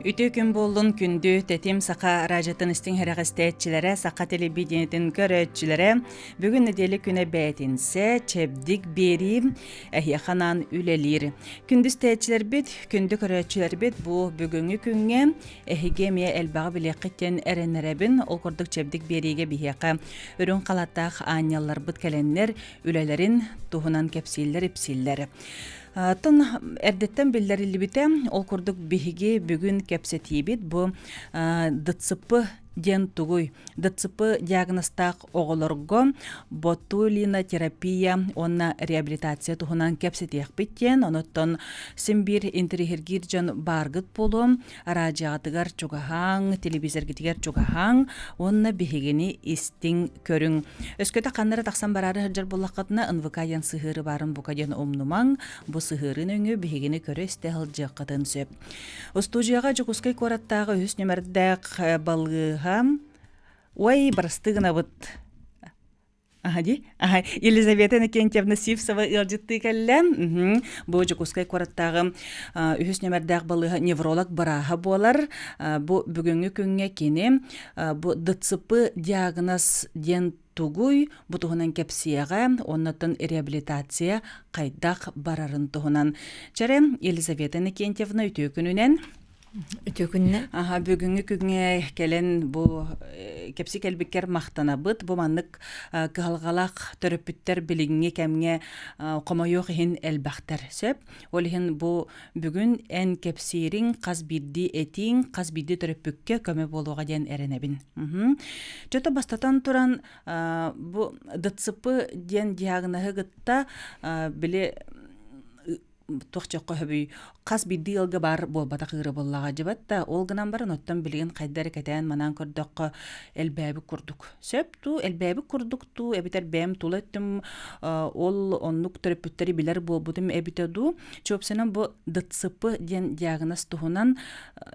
Үтүө күн буоллун күндү тэтим саха радиотын истиҥ иһирэҕэстээччилэрэ, саха телевидениетин көрөөччүлэрэ. Бүгүн нэдиэлэ күнэ бээтинсэ, чэбдик биэрии эһиэхэ анаан үлэлиир. Күндү истээччилэрбит, күндү көрөөччүлэрбит бу бүгүҥҥү күҥҥэ эһиги эмиэ элбэҕи билиэххит диэн эрэнэрэбин. Ол курдук чэбдик биэриигэ биһиэхэ үрүҥ халаттаах аанньалларбыт кэлэннэр үлэлэрин туһунан кэпсииллэр-ипсииллэр. Тон эрдэттэн биллэриллибитэ, ол курдук биһиги бүгүн кэпсэтиибит бу ДЦП диэн тугуй? ДЦП диагнозтаах оҕолорго ботулинотерапия уонна реабилитация туһунан кэпсэтиэхпит диэн, онуттан син биир интэриэһиргиир дьон бааргыт буолуо, араадьыйаҕытыгар чугаһааҥ, телевизоргитигэр чугаһааҥ уонна биһигини истиҥ, көрүҥ. Өскөтө ханна эрэ тахсан бараары сылдьар буоллаххытына, НВК диэн сыһыары баарын бука диэн умнумаҥ. Бу сыһыары нөҥүө биһигини көрө-истэ сылдьыаххытын сөп. Устуудьуйаҕа Дьокуускай куораттааҕы үһүс нүмердээх балыыһа Ой, бырастыы гынабыт. Аха дии. Аха, Елизавета Иннокентьевна Сивцева ыалдьыттыы кэллэ. Бу Дьокуускай куораттааҕы үһүс нүмердээх балыыһа невролог бырааһа буолар. Бу бүгүҥҥү күҥҥэ кини бу ДЦП диагноз диэн тугуй, бу туһунан кэпсиэҕэ, оннуттан реабилитация хайдах барарын туһунан. Чэрэ, Елизавета Иннокентьевна үтүө күнүнэн. Үтүө күнүнэн. Аха, бүгүҥҥү күҥҥэ кэлэн бу кэпси кэлбиккэр махтанабыт. Бу маннык кыһалҕалаах төрөппүттэр билиҥҥи кэмҥэ хомойуох иһин элбэхтэр. Сөп. Ол иһин бу бүгүн эн кэпсиириҥ, хас биирдии этииҥ, хас биирдии төрөппүккэ көмө буолуоҕа диэн эрэнэбин. Чото бастатан туран бу ДЦП диэн диагноһы кытта били туох чоххо хөбүй хас биирдии ыалга баар буолбатах ыыры буоллаҕа дьыбат да ол гынан баран оттон билигин хайда эрэ кэтээн манаан көрдөххө элбээбит курдук сөп туу элбээбит курдук туу эбэтэр бэйэм тула өттүм ол оннук төрөппүттэри билэр буолбутум эбитэ дуу чуопсанан бу ДЦП диэн диагноз туһунан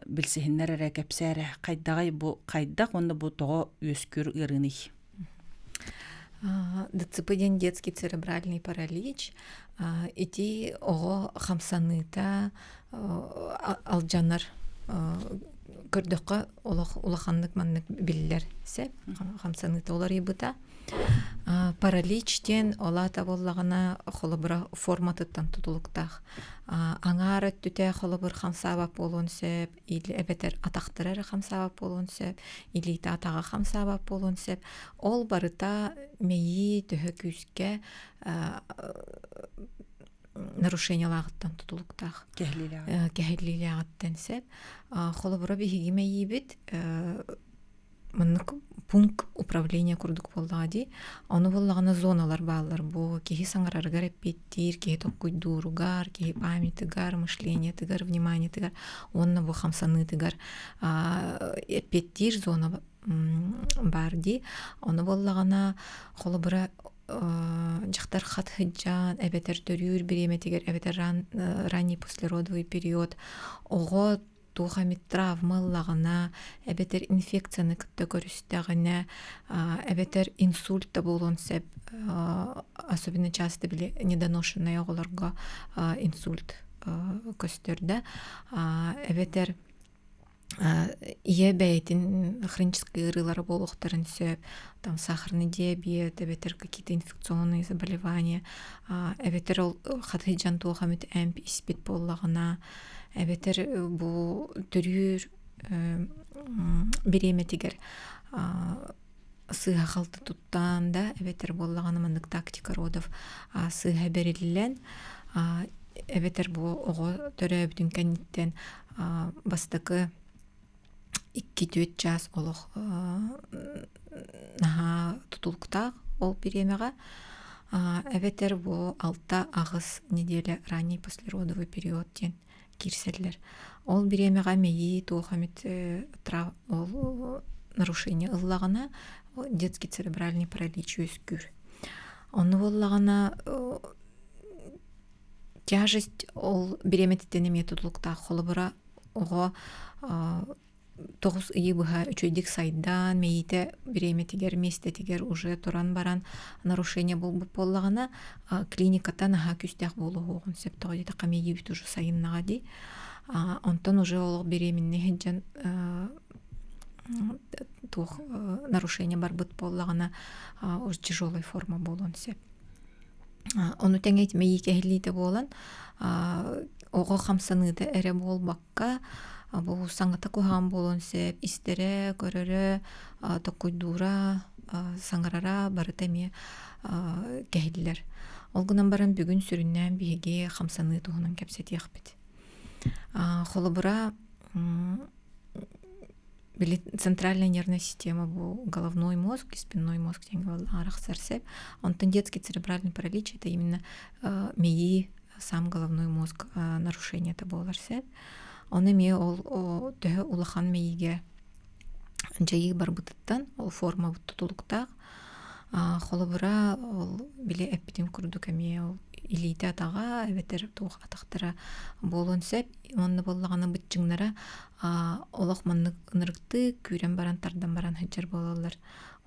билсиһиннэр эрэ кэпсээ эрэ хайдаҕай бу хайдах уонна бу тоҕо үөскүүр ыарыыный. ДЦП диэн детский церебральный паралич. Ити оҕо хамсаныыта алдьанар көрдөххө олох улаханнык маннык биллэр сөп хамсаныыта уларыйбыта. Паралич диэн ол аата буоллаҕына холобура форматыттан тутулуктаах. Аҥаар өттүтэ холобур хамсаабат буолуон сөп, или эбэтэр атахтара эрэ хамсаабат буолуон сөп, илиитэ атаҕа хамсаабат буолуон сөп. Ол барыта мэйии төһө күүскэ нарушениелааҕыттан тутулуктаах. Кэһиллиилээҕиттэн сөп. Холобура биһиги мэйиибит маннык пункт управления курдук буоллаҕа дии. Ону буоллаҕына зоналар бааллар. Бу киһи саҥарарыгар эппиэттиир, киһи толкуйдууругар, киһи памятыгар, мышлениетыгар, вниманиетыгар уонна бу хамсаныытыгар эппиэттиир зона баар дии. Ону буоллаҕына холобура дьахтар хат сылдьан эбэтэр төрүүр бириэмэтигэр эбэтэр ранний послеродовый период оҕо туох эмит травма ыллаҕына, эбэтэр инфекцияны кытта көрүстэҕинэ, эбэтэр инсульт да буолуон сөп, особенно часто били недоношенные оҕолорго инсульт көстөр да, эбэтэр ийэ бэйэтин хроническай ыарыылара буолуохтарын сөп, там сахарный диабет, эбэтэр какие-то инфекционные заболевания, эбэтэр ол хатыйдьан туох эмит эмп испит буоллаҕына, эбэтэр бу төрүүр бириэмэтигэр сыыһа-халты туттан да эбэтэр буоллаҕына маннык тактика родов сыыһа бэриллэн эбэтэр бу оҕо төрөөбүтүн кэнниттэн бастакы 2-4 чаас олох наһаа тутулуктаах ол бириэмэҕэ эбэтэр бу 6-8 неделя ранний послеродовый период диэн киирсэллэр. Ол бириэмэҕэ мэйии туох эмит ол нарушение ыллаҕына детский церебральный паралич үөскүүр. Онно буоллаҕына тяжесть ол бириэмэтиттэн эмиэ тутулуктаах. Холобура оҕо 9 ыйы быһа үчүгэйдик сайдан, мэйиитэ бириэмэтигэр, миэстэтигэр уже туран баран нарушение буолбут буоллаҕына, клиниката наһаа күүстээх буолуоҕун сөп. Тоҕо диэтэххэ мэйиибит уже сайыннаҕа дии. Онтон уже олох беременный сылдьан туох нарушение барбыт буоллаҕына тяжелая форма буолуон сөп. Ону тэҥэ мэйии кэһиллиитэ буолан оҕо хамсаныыта эрэ буолбакка бу саҥата куһаҕан буолуон сөп, истэрэ, көрөрө, токкуйдуура, саҥарара барыта эмиэ кэһиллэр. Ол гынан баран бүгүн сүрүннээн биһиги хамсаныы туһунан кэпсэтиэхпит. Холобура, били центральная нервная система бу головной мозг и спинной мозг диэн арахсар сөп. Онтон детский церебральный паралич это именно мэйии сам головной мозг нарушениета буолар сөп. Ону эмиэ ол төһө улахан мэйиигэ дьайыы барбытыттан ол формабыт тутулуктаах. Холобура, ол били эппитим курдук эмиэ ол илиитэ атаҕа эбэтэр туох атахтара буолуон сөп. Уонна буоллаҕына быччыҥнара олох маннык ынырыктыы күүрэн баран тардан баран сылдьар буолаллар.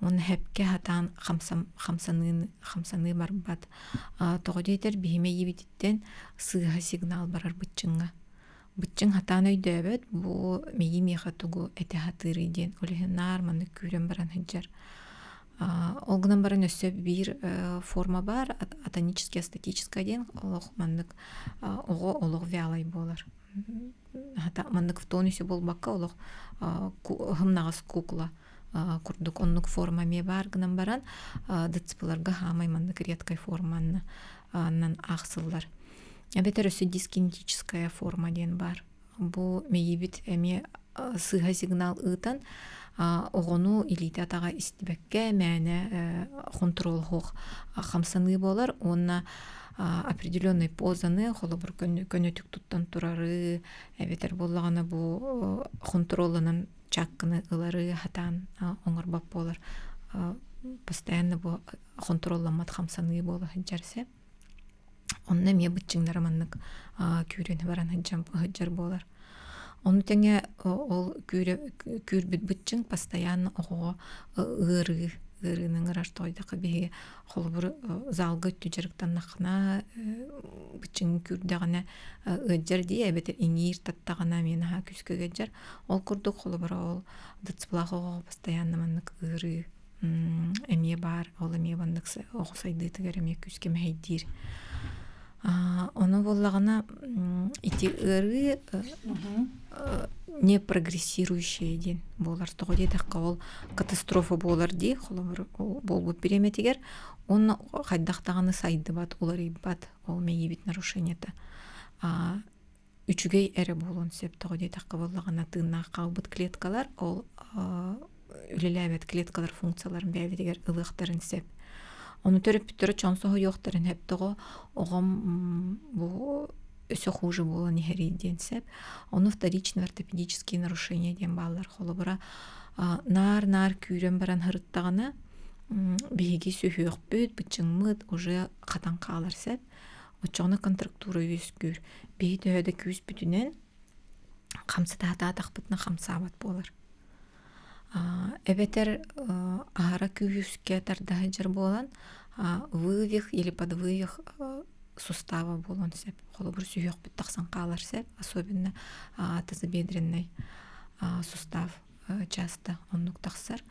Уонна хэпкэ сатаан хамсаныы хамсаныы барбат. Тоҕо диэтэр биһи мэйиибититтэн сыыһа сигнал барар быччыҥҥа. Быччыҥ сатаан өйдөөбөт, бу мэйии миэхэ тугу этэ сатыырый диэн. Ол иһин наар маннык күүрэн баран сылдьар. Ол гынан баран өссө биир форма баар, атонический астатическая диэн олох маннык оҕо олох вялай буолар. Маннык в тонусе буолбакка олох һымнаҕас кукла курдук оннук форма эмиэ баар гынан баран ДЦПларга хаамай маннык редкай форманан аахсыллар. Эбэтэр өссө дискинетическая форма диэн баар. Бу мэйиибит эмиэ сыыһа сигнал ыытан оҕону илиитэ-атаҕа истибэккэ мээнэ хонтуруол суох хамсаныы буолар уонна определенный позаны холобур көнөтүк туттан турары эбэтэр буоллаҕына бу хонтуруолланан чаккыны ылары сатаан оҥорбот буолар постоянно бу хонтуруолламмат хамсаныы буола сылдьар сөп. Онно эмиэ быччыҥнара маннык күүрэн баран сылдьар буолар. Ону тэҥэ ол күүрбүт быччыҥ постоянно оҕоҕо ыарыы ыарыыны ыҥырар тоҕойдоххо биһиги холобур залга өттү дьарыктаннаххына быччыҥ күүрдэҕинэ ыалдьар дии эбэтэр иҥиир таттаҕына эмиэ наһаа күүскэ ыалдьар. Ол курдук холобура ол дцплаах оҕоҕо постоянно маннык ыарыы эмиэ баар, ол эмиэ маннык оҕо сайдыытыгар эмиэ күүскэ мэһэйдиир. Ону буоллаҕына ити ыарыы не прогрессирующая диэн буолар. Тоҕо диэтэххэ ол катастрофа буолар дии, холобур буолбут бириэмэтигэр уонна хайдах даҕаны сайдыбат, уларыйбат ол мэйиибит нарушениета. Үчүгэй эрэ буолуон сөп тоҕо диэтэххэ буоллаҕына тыыннаах хаалбыт клеткалар ол үлэлээбэт клеткалар функцияларын бэйэбитигэр ылыахтарын сөп. Ону төрөппүттэрэ чон соһуйуохтарын сөп тоҕо оҕом бу өссө хуже буолан иһэрий диэн сөп. Ону вторичные ортопедические нарушения диэн бааллар. Холобура, наар-наар күүрэн баран һырыттаҕына биһиги сүһүөхпүт, быччыҥмыт уже хатан хаалар сөп. Оччоҕуна контрактура үөскүүр. Биһи төһө да күүспүтүнэн хамсатаатаатахпытына хамсаабат буолар. Эбэтэр аһара күүскэ тарда сылдьар буолан вывих или подвывих сустава буолуон сөп. Холобур, сүһүөхпүт тахсан хаалар сөп, особенно тазобедренный сустав часто оннук тахсар.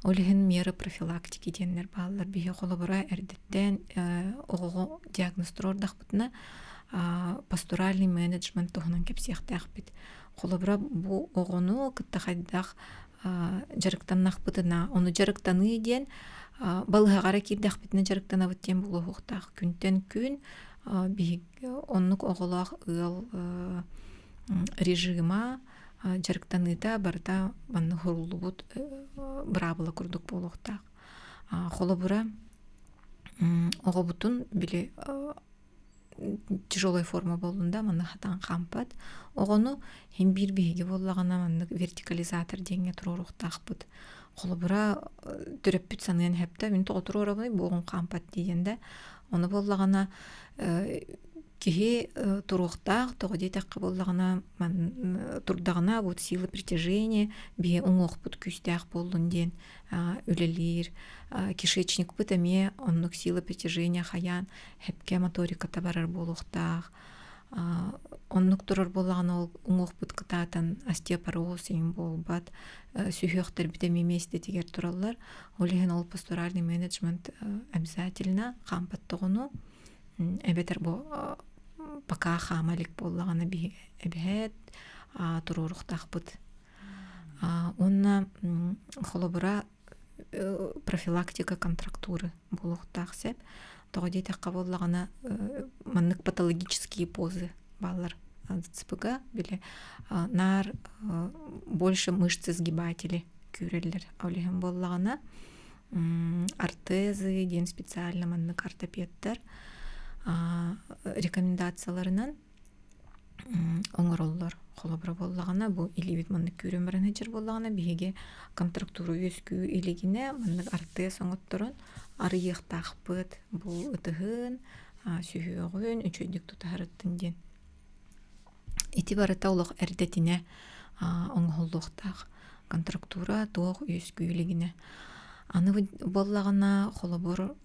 Ол иһин меры профилактики диэннэр бааллар. Биһи холобура эрдэттэн оҕоҕо диагноз туруордахпытына пасторальный менеджмент туһунан кэпсиэхтээхпит. Холобура бу оҕону кытта хайдах дьарыктаннахпытына, ону дьарыктаныы диэн балыһаҕа эрэ киирдэхпитинэ дьарыктанабыт диэн буолуохтаах. Күнтэн күн биһиги оннук оҕолоох ыал режима дьарыктаныыта барыта манна уһуруллубут быраабыла курдук буолуохтаах. Холобура, оҕобутун били тяжелая форма буоллун да манна хатан хаампат. Оҕону иһин биир биһиги буоллаҕына маннык вертикализатор диэҥҥэ туруоруохтаахпыт. Холобура, төрөппүт саныан сөптө мин тоҕо туруорабыный бу оҕом хаампат диэн да. Ону буоллаҕына киһи туруохтаах, тоҕо диэтэххэ буоллаҕына турдаҕына вот сила притяжения биһи уҥуохпут күүстээх буоллун диэн үлэлиир. Кишечникпыт эмиэ оннук сила притяжения хайаан хэпкэ моториката барар буолуохтаах. Оннук турар буоллаҕына ол уҥуохпут кытаатан остеопороз иҥ буолбат, сүһүөхтэрбит эмиэ миэстэтигэр тураллар. Ол иһин ол постуральный менеджмент обязательно хаампаттоҕуну эбэтэр бу пока хаама илик буоллаҕына биһи эбэһээт туруоруохтаахпыт. Уонна холобура профилактика контрактуры буолуохтаах сөп. Тоҕо диэтэххэ буоллаҕына маннык патологические позы бааллар ДЦПга били наар больше мышцы сгибатели күүрэллэр. Ол иһин буоллаҕына ортезы диэн специально маннык ортопедтар рекомендацияларынан оҥороллор. Холобура буоллаҕына, бу илиибит маннык күүрэн баран сылдьар буоллаҕына, биһиги контрактура үөскүү илигинэ маннык артыас оҥотторон арыйыахтаахпыт. Бу ытыһын, сүһүөҕүн үчүгэйдик тутаһарыттын диэн. Ити барыта олох эрдэтинэ оҥоһуллуохтаах. Контрактура туох үөскүү илигинэ. Аны буоллаҕына, холобур,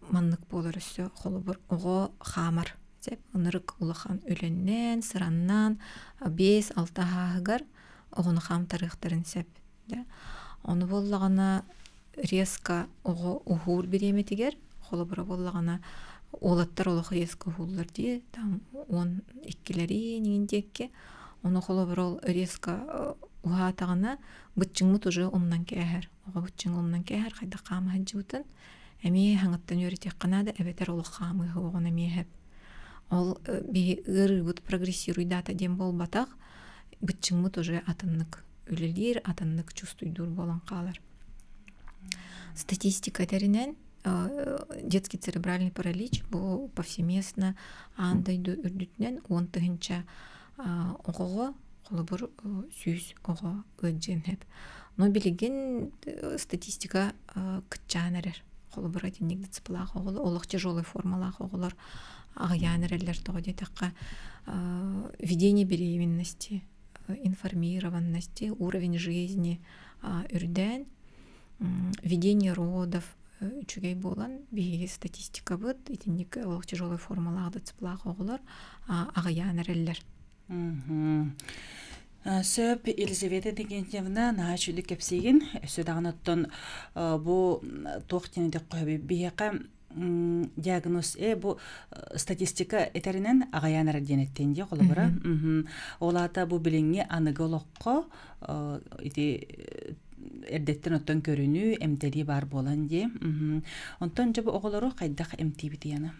маннык буолар өссө холобур оҕо хаамар сөп ынырык улахан үлэннэн сыраннан 5-6 ааһыгар оҕону хаамтарыахтарын сөп да ону буоллаҕына резко оҕо уһуур бириэмэтигэр холобура буоллаҕына уолаттар олох резко уһууллар дии там 12-лэрин иҥин диэкки ону холобура ол резко уһаатаҕына быччыҥмыт уже умнан кээһэр оҕо быччыҥ умнан кээһэр хайдах хаама сылдьыбытын эмиэ хаҥаттан үөрэтиэххэ наада эбэтэр олох хаамыыһы оҕону эмиэ сөп ол биһи ыарыыбыт прогрессируйдаата диэн буолбатах быччыҥмыт уже атыннык үлэлиир атыннык чувствуйдуур буолан хаалар статистика этэринэн детский церебральный паралич бу повсеместно аан дойду үрдүтүнэн 10 тыһыынча оҕоҕо холобур 100 оҕо ыалдьыан сөп но билигин статистика кыччаан эрэр холобур итинник ДЦПлаах оҕолор олох тяжелой формалаах оҕолор аҕыйаан эрэллэр тоҕо диэтэххэ ведение беременности информированности уровень жизни үрдээн ведение родов үчүгэй буолан биһиги статистикабыт итинник олох тяжелой формалаах ДЦПлаах оҕолор аҕыйаан эрэллэр. Сөп Елизавета Иннокентьевна наһаа үчүгэй кэпсиигин. Өссө даҕаны оттон бу туох диэн этиэххэ биһиэхэ диагноз бу статистика этэринэн аҕыйаан эрэр диэн эттин дии холобура. Ол аата бу билиҥҥи аныгы олоххо ити эрдэттэн оттон көрүнүү, эмтэлии баар буолан дии. Онтон дьэ бу оҕолору хайдах эмтиибит Яна?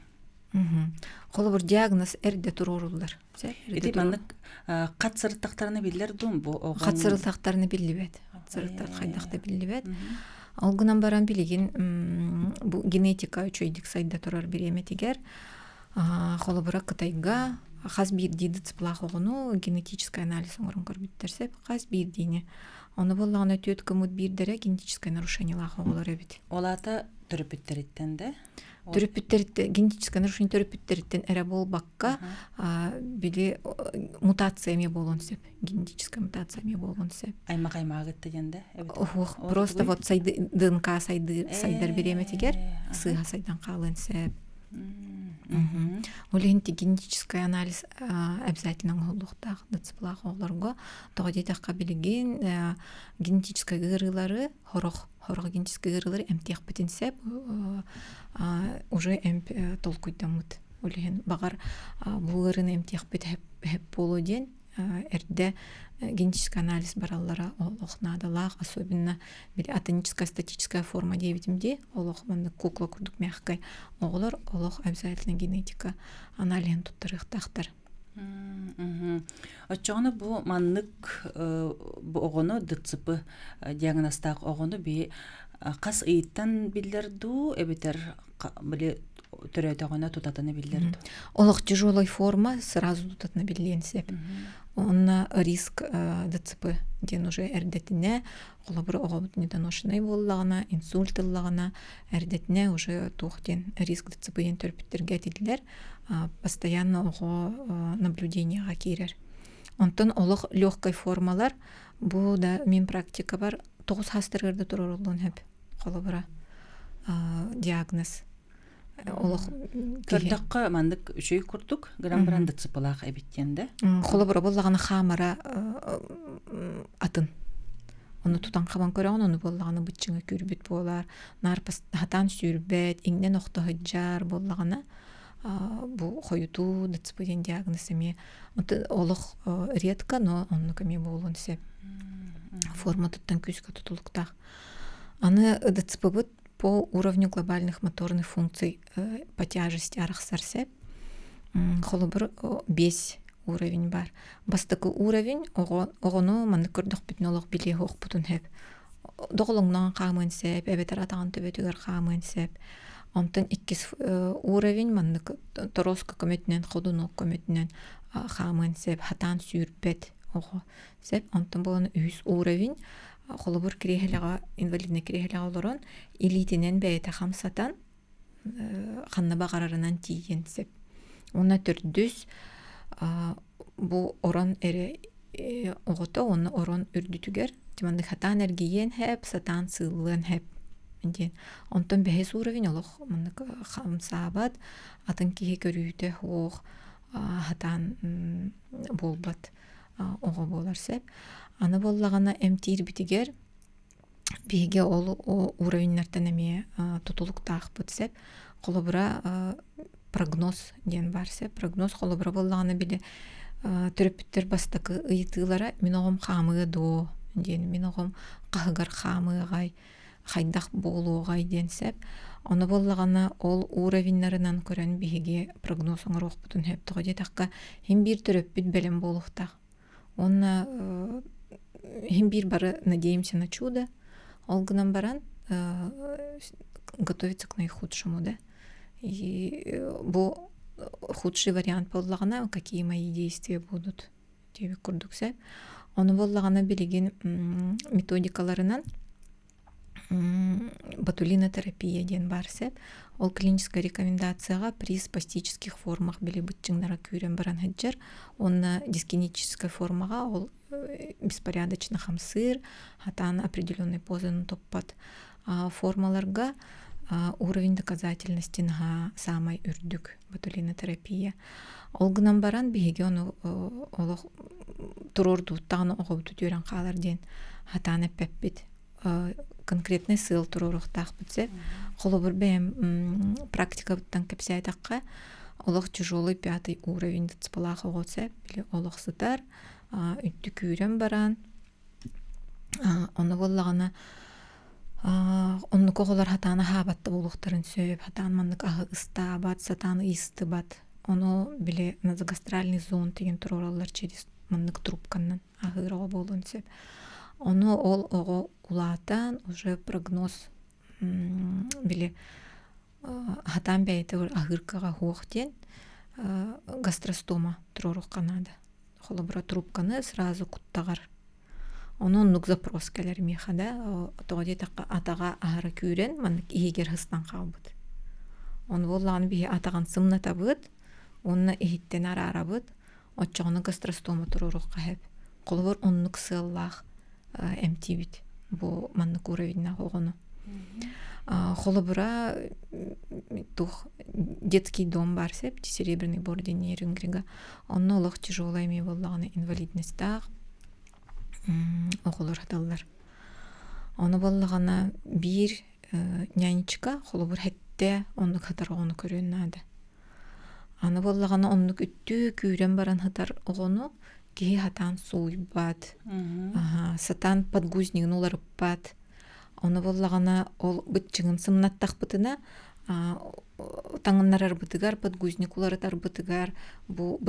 Холобур диагноз эрдэ туруоруллар. Ити маннык хат сырыттахтарына биллэр дуу бу оҕо Хат сырыттахтарына биллибэт. Хат сырыттар хайдах да биллибэт. Ол гынан баран билигин бу генетика үчүгэйдик сайда турар бириэмэтигэр холобура Кытайга хас биирдии ДЦПлаах оҕону генетический анализ оҥорон көрбүттэр сөп хас биирдиини. Ону буоллаҕына түөрт гыммыт биирдэрэ генетическое нарушениелаах оҕолор эбит. Ол аата төрөппүттэриттэн да? Төрөппүттэриттэн генетическое нарушение төрөппүттэриттэн эрэ буолбакка били мутация эмиэ буолуон сөп генетическая мутация эмиэ буолуон сөп. Аймак аймаагытта диэн да? Ух, просто вот сайды ДНК сайды сайдар бириэмэтигэр сыыһа сайдан хаалыан сөп. Ол иһин генетический анализ обязательно оҥоһуллуохтаах ДЦПлаах оҕолорго. Тоҕо диэтэххэ билигин генетическай ыарыылары хорох хорох генетическай ыарыылары эмтиэхпитин сөп уже эмп толкуйдаммыт. Ол иһин баҕар бу ыарыыны эмтиэхпит сөп буолуо диэн эрдэ генетический анализ бараллара олох наадалаах, особенно били атоническая статическая форма диэбитим дии, олох маннык кукла курдук мягкай оҕолор олох обязательно генетика аналиһын туттарыахтаахтар. Оччоҕуна бу маннык бу оҕону ДЦП диагнозтаах оҕону би хас ыйыттан биллэр дуу эбэтэр били төрөөтөҕүнэ тутатына биллэр дуу? Олох тяжелой форма сразу тутатына биллиэн сөп. Онно риск ДЦП диэн уже эрдэтинэ холобур оҕобут недоношенный буоллаҕына, инсульт ыллаҕына эрдэтинэ уже туох диэн риск ДЦП диэн төрөппүттэргэ этиллэр постоянно оҕо наблюдениеҕа киирэр. Онтон олох легкой формалар бу да мин практикабар 9 хастарыгар да турарыллуон сөп холобура диагноз. Олох Көрдөххө маннык үчүгэй курдук гынан баран ДЦПлаах эбит диэн да. Холобура буоллаҕына хаамара атын. Ону тутан хабан көрөҕүн, ону буоллаҕына быччыҥа күүрбүт буолар, наар хатаан сүүрбэт, иҥнэн охто сылдьар буоллаҕына бу хойутуу ДЦП диэн диагноз эмиэ олох редко, но оннук эмиэ буолуон сөп. Форматыттан күүскэ тутулуктаах. Аны ДЦПбыт по уровню глобальных моторных функций по тяжести арахсар сөп. Холобур, 5 уровень бар. Бастакы уровень оҕону маннык көрдөхпүтүнэ олох билиэ охпутун сөп. Доҕолоҥноон хаамыан сөп, эбэтэр атаҕын төбөтүгэр хаамыан сөп. Онтон иккис уровень маннык тороска көмөтүнэн, ходунок көмөтүнэн хаамыан сөп, хатаан сүүрбэт оҕо сөп. Онтон буолан үһүс уровень холобур кириэһилэҕэ инвалиднай кириэһилэҕэ олорон илиитинэн бэйэтэ хамсатан ханна баҕарарынан тиийиэн сөп. Уонна төрдүс бу орон эрэ оҕото уонна орон үрдүтүгэр маннык сатаан эргийиэн сөп, сатаан сыыллыан сөп диэн. Онтон бэһис уровень олох маннык хамсаабат, атын киһи көрүүтэ суох, сатаан буолбат оҕо буолар сөп. Аны буоллаҕына эмтиирбитигэр биһиги ол уровеннартан эмиэ тутулуктаахпыт сөп. Холобура прогноз диэн баар сөп. Прогноз холобура буоллаҕына били төрөппүттэр бастакы ыйытыылара мин оҕом хаамыа дуо диэн мин оҕом хаһыгар хаамыаҕай хайдах буолуоҕай диэн сөп. Ону буоллаҕына ол уровеннарынан көрөн биһиги прогноз оҥоруохпутун сөп. Тоҕо диэтэххэ иһин биир төрөппүт бэлэм буолуохтаах. Уонна иһин биир бары надеемся на чудо. Ол гынан баран готовиться к наихудшему, да. И бу худший вариант буоллаҕына, какие мои действия будут диэбит курдук сөп. Ону буоллаҕына билигин методикаларынан ботулинотерапия диэн баар сөп. Ол клиническай рекомендацияҕа при спастических формах били быччыҥнара күүрэн баран сылдьар. Уонна дискинетическай формаҕа ол беспорядочно хамсыыр, хатаан определенной позаны топпат формаларга уровень доказательности наһаа саамай үрдүк ботулинотерапия. Ол гынан баран биһиги ону олох туруордууттаҕына оҕобут үтүөрэн хаалар диэн хатаан эппэппит. Конкретный сыал туруоруохтаахпыт сөп. Холобур бэйэм практикабыттан кэпсээтэххэ, олох тяжелый пятый уровень ДЦПлаах оҕо сөп, били олох сытар, үттү күүрэн баран, ону буоллаҕына оннук оҕолор хатаан аһаабат да буолуохтарын сөп, хатаан маннык аһы ыстаабат, сатаан ыйыстыбат. Ону били назогастральный зон деген туруораллар через маннык трубканан аһыыр оҕо буолуон сөп. Ону ол оҕо улаатан уже прогноз били хатаан бэйэтэ аһыыр кыаҕа суох диэн гастростома туруоруохха наада. Холобура трубканы сразу куттаҕар. Ону оннук запрос кэлэр миэхэ да, тоҕо диэтэххэ атаҕа аһара күүрэн маннык иһигэр сыстан хаалбыт. Ону буоллаҕына биһи атаҕын сымнатабыт уонна иһиттэн араарабыт, оччоҕуна гастростома туруоруохха сөп. Холобур оннук сыаллаах эмтиибит бу маннык уровеннаах оҕону. Холобура туох детский дом баар сөп Серебряный бор диэн Нерюнгрига. Онно олох тяжелая эмиэ буоллаҕына инвалидностаах оҕолор сыталлар. Ону буоллаҕына биир нянечка холобур хэттэ оннук сытар оҕону көрүөн наада. Аны буоллаҕына оннук үттүү күүрэн баран сытар оҕону киһи сатаан сууйбат, сатаан подгузнигын уларыппат. Ону буоллаҕына ол быччыҥын сымнаттахпытына таҥыннарарбытыгар, подгузник уларытарбытыгар, бу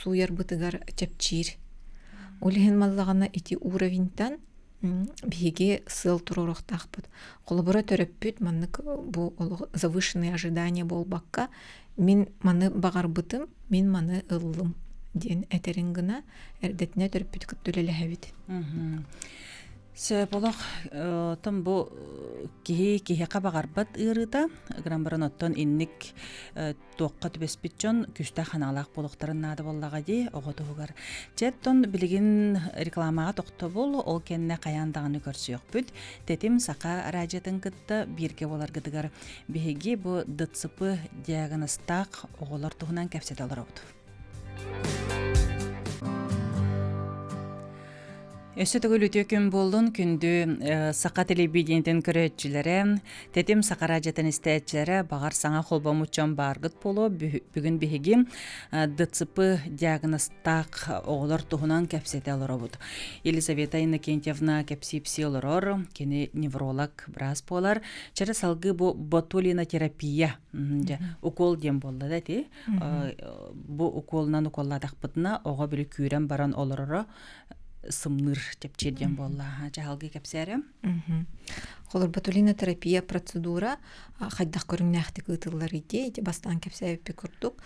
сууйарбытыгар чэпчиир. Ол иһин маллаҕына ити уровеньтан биһиги сыал туруоруохтаахпыт. Холобура төрөппүт маннык бу олох завышенные ожидания буолбакка мин маны баҕарбытым, мин маны ыллым диэн этэрин гына эрдэтинэ төрөппүт кытта үлэлэһэбит. Сөп олох оттон бу киһи киһиэхэ баҕарбат ыарыыта гынан баран оттон инник туохха түбэспит дьон күүстээх ханаалаах буолуохтарын наада буоллаҕа дии оҕо туһугар. Чэ оттон билигин рекламаҕа тохтобул, ол кэннэ хайаан даҕаны көрсүөхпүт. Тэтим Саха радиотын кытта бииргэ буоларгытыгар биһиги бу ДЦП диагнозтаах оҕолор туһунан кэпсэтэ олоробут. Өссө төгүл үтүө күн буоллун, күндү саха телевидениетин көрөөччүлэрэ, тэтим саха радиотын истээччилэрэ, баҕар саҥа холбоммут дьон бааргыт буолуо. Бүгүн биһиги ДЦП диагнозтаах оҕолор туһунан кэпсэтэ олоробут. Елизавета Иннокентьевна кэпсии-псии олорор, кини невролог быраас буолар. Чэрэ салгыы бу ботулинотерапия укол диэн буолла да ити. Бу уколунан уколлаатахпытына оҕо били күүрэн баран олороро сымныыр чэпчиир диэн буолла дьаһалгыы кэпсээрэ Холор ботулинотерапия процедура хайдах көрүҥнээхтик ыытыллар ити ити бастаан кэпсээбиппит курдук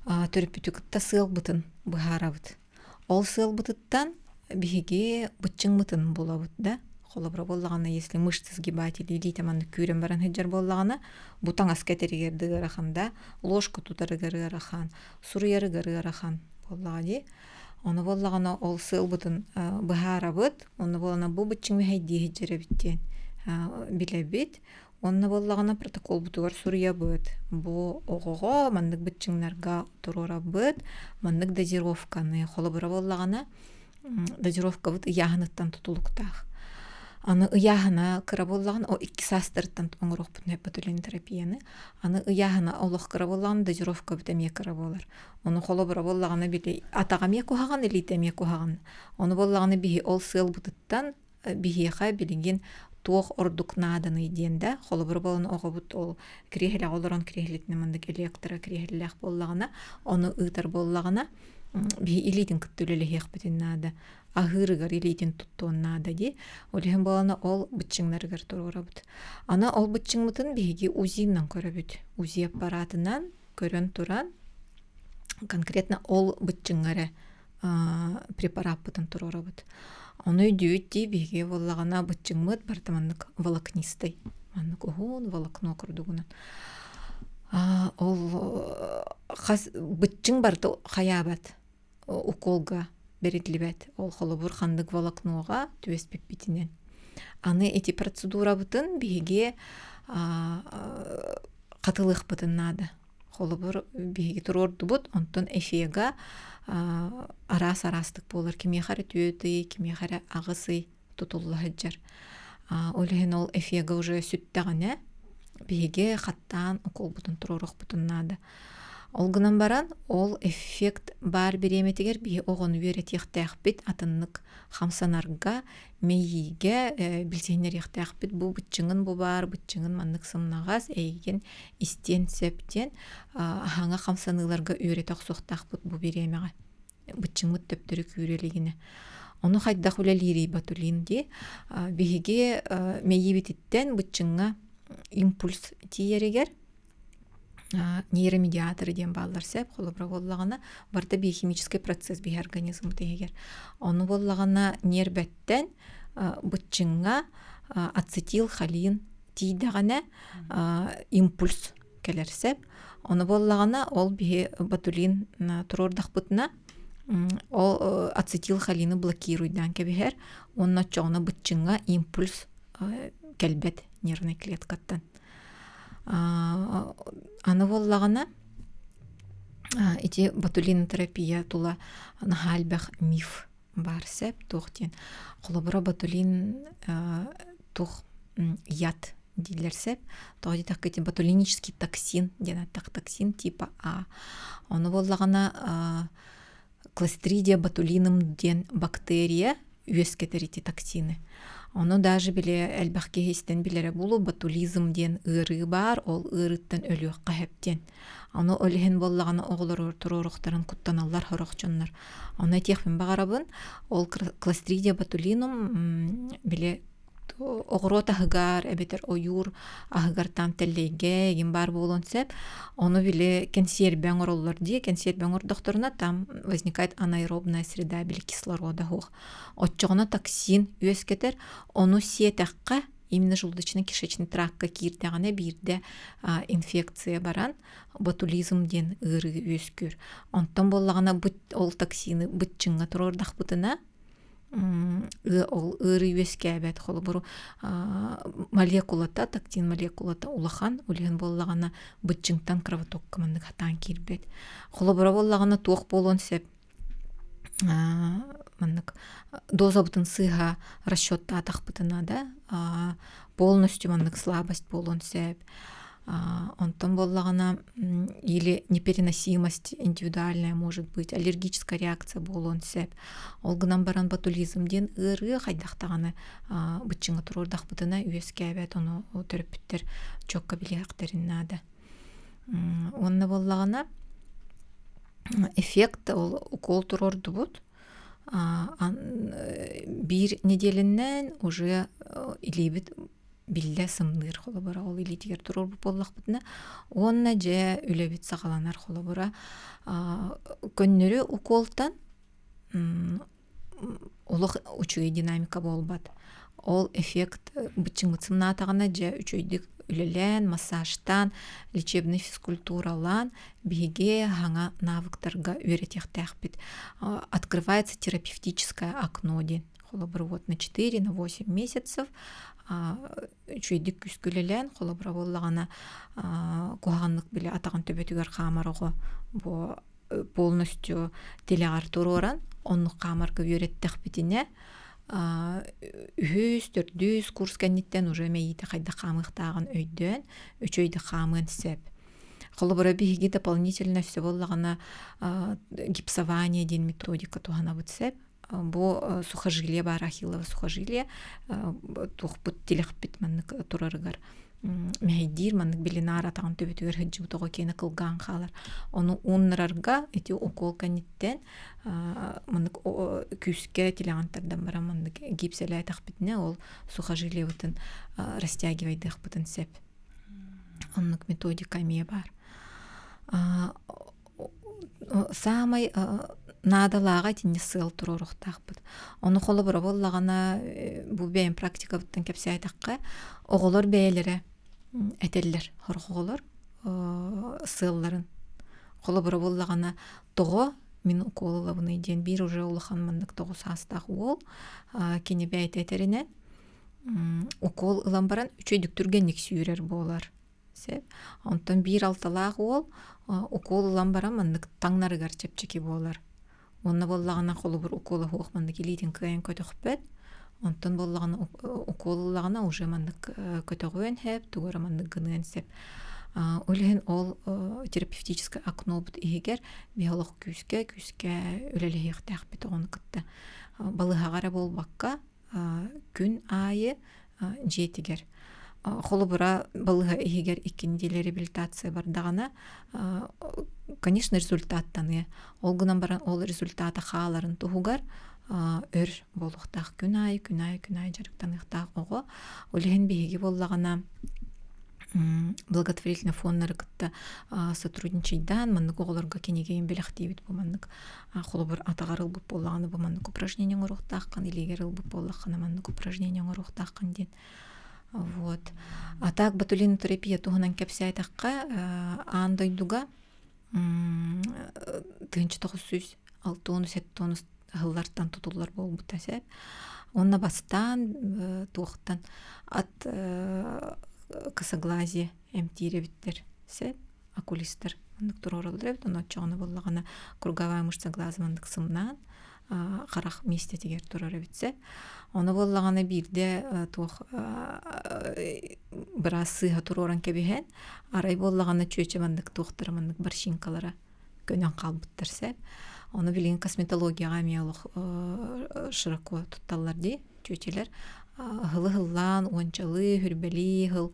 төрөппүтү кытта сыалбытын быһаарабыт. Ол сыалбытыттан биһиги быччыҥмытын булабыт да. Холобура буоллаҕына, если мышцы сгибатели илиитэ маннык күүрэн баран сылдьар буоллаҕына, бу таҥаска этэригэр да ыарахан да, ложка тутарыгар ыарахан, суруйарыгар ыарахан буоллаҕа дии. Ону буоллаҕына ол сыалбытын быһаарабыт, онно буолана бу быччыҥ мэһэйдии сылдьар эбит диэн билэбит. Онно буоллаҕына протоколбутугар суруйабыт. Бу оҕоҕо маннык быччыҥнарга туруорабыт, маннык дозировканы, холобура буоллаҕына, дозировкабыт ыйааһыныттан тутулуктаах. Аны ыйааһына кыра буоллаҕына, о икки саастарыттан оҥоруохпутун сөп терапияны. Аны ыйааһына олох кыра буоллаҕына, дозировкабыт эмиэ кыра буолар. Ону холобура буоллаҕына били атаҕа эмиэ куһаҕан, илиитэ эмиэ куһаҕан. Ону буоллаҕына биһи ол сыалбытыттан биһиэхэ билигин туох ордук нааданый диэн да холобура буолан оҕобут ол кириэһилэҕэ олорон кириэһилэтинэ маннык электро кириэһилэлээх буоллаҕына ону ыытар буоллаҕына биһи илиитин кытта үлэлэһиэхпитин наада аһыырыгар илиитин туттуон наада дии ол иһин буолана ол быччыҥнарыгар туруорабыт аны ол быччыҥмытын биһиги УЗИнан көрөбүт УЗИ аппаратынан көрөн туран конкретно ол быччыҥҥа эрэ препараппытын туруорабыт. Ону өйдүүбүт дии биһиги буоллаҕына быччыҥмыт барыта маннык волокнистай маннык уһун волокно курдугунан ол хас быччыҥ барыта хайаабат уколга бэриллибэт ол холобур ханнык волокноҕа түбэспиппитинэн аны ити процедурабытын биһиги хатылыахпытын наада Холобур, биһиги туруордубут, онтон эфига араас-араастык буолар. Кимиэхэ эрэ түөрт ый, кимиэхэ эрэ аҕыс ый тутулла сылдьар. Ол иһин ол эфига уже сүттэҕинэ, биһиги хаттаан уколбутун туруоруохпутун наада. Ол гынан баран, ол эффект баар бириэмэтигэр биһи оҕону үөрэтиэхтээхпит, атыннык хамсанарга, мэйиигэ билсиһиннэриэхтээхпит. Бу быччыҥын бу баар, быччыҥын маннык сымнаҕас, эйигин истиэн сөп диэн аһаҥа хамсаныыларга үөрэтэ охсуохтаахпыт бу бириэмэҕэ. Быччыҥмыт төптөрү күүрэ илигинэ. Ону хайдах үлэлиирий ботулин дии. Биһиги мэйиибититтэн быччыҥҥа импульс тиийэригэр нейромедиаторы диэн бааллар сөп холобура буоллаҕына барыта биохимический процесс биһи организммыт иһигэр ону буоллаҕына ньиэрбэттэн быччыҥҥа ацетилхолин тиийдэҕинэ импульс кэлэр сөп ону буоллаҕына ол биһи ботулин туруордахпытына ол ацетилхолины блокируйдаан кэбиһэр уонна оччоҕуна быччыҥҥа импульс кэлбэт нервнай клеткаттан Аны буоллаҕына ити ботулинотерапия тула наһаа элбэх миф баар сөп туох диэн холобура ботулин туох яд дииллэр сөп тоҕо диэтэххэ ити ботулинический токсин диэн ааттаах токсин типа А ону буоллаҕына Clostridia botulinum диэн бактерия үөскэтэр ити токсины. Ону даже били элбэх киһи истэн билэрэ буолуо ботулизм диэн ыарыы баар, ол ыарыыттан өлүөххэ сөп диэн. Ону ол иһин буоллаҕына оҕолоругар туруоруохтарын куттаналлар сорох дьоннор. Ону этиэхпин баҕарабын, ол Clostridia botulinum били Оҕуруот аһыгар эбэтэр ойуур аһыгар там тэллэйгэ игин баар буолуон сөп. Ону били кэнсиэрбэ оҥороллор дии. Кэнсиэрбэ оҥордохторуна там возникает анаэробная среда били кислорода суох. Оччоҕуна токсин үөскэтэр. Ону сиэтэххэ именно желудочно-кишечный тракка киирдэҕинэ биирдэ инфекция баран ботулизм диэн ыарыы үөскүүр. Онтон буоллаҕына ол токсины быччыҥҥа туруордахпытына ол ыарыы үөскээбэт. Холобуру молекулата, токсин молекулата улахан, ол иһин буоллаҕына быччыҥтан кровотокка маннык хатаан киирбэт. Холобура буоллаҕына туох буолуон сөп маннык дозабытын сыыһа расчеттаатахпытына да полностью маннык слабость буолуон сөп. Онтон буоллаҕына или непереносимость индивидуальная может быть, аллергическая реакция буолуон сөп. Ол гынан баран ботулизм диэн ыарыы хайдах даҕаны быччыҥа туруордахпытына үөскээбэт, ону төрөппүттэр чокко билиэхтэрин наада. Уонна буоллаҕына эффект ол укол туруордубут биир нэдиэлэннэн уже илиибит биллэ сымныыр холобура ол илиитигэр туруорбут буоллахпытына уонна дьэ үлэбит саҕаланар холобура көннөрү уколтан олох үчүгэй динамика буолбат. Ол эффект быччыҥмыт сымнаатаҕына дьэ үчүгэйдик үлэлээн, массажтаан, лечебный физкультуралаан биһиги хаҥа навыктарга үөрэтиэхтээхпит. Открывается терапевтическое окно диэн. Холобур, вот на 4, на 8 месяцев үчүгэйдик күүскэ үлэлээн, холобура буоллаҕына куһаҕаннык били атаҕын төбөтүгэр хаамар оҕо бу полностью тилэҕэр туруоран оннук хаамарга үөрэттэхпитинэ үһүс, төрдүс курс кэнниттэн уже мэйиитэ хайдах хаамыахтааҕын өйдөөн үчүгэйдик хаамыан сөп. Холобура биһиги дополнительно өссө буоллаҕына гипсование диэн методика туһанабыт сөп. Бу сухожилие баар ахиллово сухожилие туохпут тилэхпит маннык турарыгар мэһэйдиир маннык билинаар атаҕын төбөтүгэр сылдьыбыт оҕо киэнэ кылгаан хаалар. Ону ууннарарга ити укол кэнниттэн маннык күүскэ тилэҕин тардан баран маннык гипсэлээтэхпитинэ ол сухожилиебытын растягивайдыахпытын сөп. Оннук методика эмиэ баар. Саамай наадалааҕа итиннэ сыал туруоруохтаахпыт. Ону холобура буоллаҕына бу бэйэм практикабыттан кэпсээтэххэ, оҕолор бэйэлэрэ этэллэр сорох оҕолор сыалларын. Холобура буоллаҕына тоҕо мин укуол ылабыный диэн биир уже улахан маннык 9 саастаах уол кини бэйэтэ этэринэн укуол ылан баран үчүгэйдик түргэнник сүүрэр буолар. Сөп. Онтон биир алталаах уол укуол ылан баран маннык таҥнарыгар чэпчэки буолар. Уонна буоллаҕына холобур укуола суох маннык илиитин кыайан көтөхпөт. Онтон буоллаҕына укуол ыллаҕына уже маннык көтөҕүөн сөп, тугу эрэ маннык гыныан сөп. Ол иһин ол терапевтическое окнобут иһигэр биһи олох күүскэ күүскэ үлэлэһиэхтээхпит оҕону кытта. Балыыһаҕа эрэ буолбакка күн аайы дьиэтигэр. Холобура, балыыһа иһигэр 2 неделя реабилитация бардаҕына, конечно, результаттаныа. Ол гынан баран ол результата хааларын туһугар өр буолуохтаах күн аайы, күн аайы, күн аайы дьарыктаныахтаах оҕо. Ол иһин биһиги буоллаҕына благотворительный фонднары кытта сотрудничайдаан маннык оҕолорго кинигэйин бэлэхтиибит бу маннык холобур атаҕар ылбыт буоллаҕына бу маннык упражнение оҥоруохтааххын илиигэр ылбыт буоллаххына маннык упражнение оҥоруохтааххын диэн вот а так ботулинотерапия туһунан кэпсээтэххэ аан дойдуга 1960-70 сыллартан тутуллар буолбута сөп уонна бастаан туохтан от косоглазие эмтиир эбиттэр сөп окулистар маннык туруораллар эбит ону оччоҕуна буоллаҕына круговая мышца глаза маннык сымнаан харах миэстэтигэр турар эбит сөп ону буоллаҕына биирдэ туох быраас сыыһа туруоран кэбиһэн арай буоллаҕына чүөчэ маннык туохтара маннык морщинкалара көнөн хаалбыттар сөп ону билигин косметологияҕа эмиэ олох широко тутталлар дии чүөчэлэр ыһылы-ыһыллаан уончалыы хүрбэлии ыһыл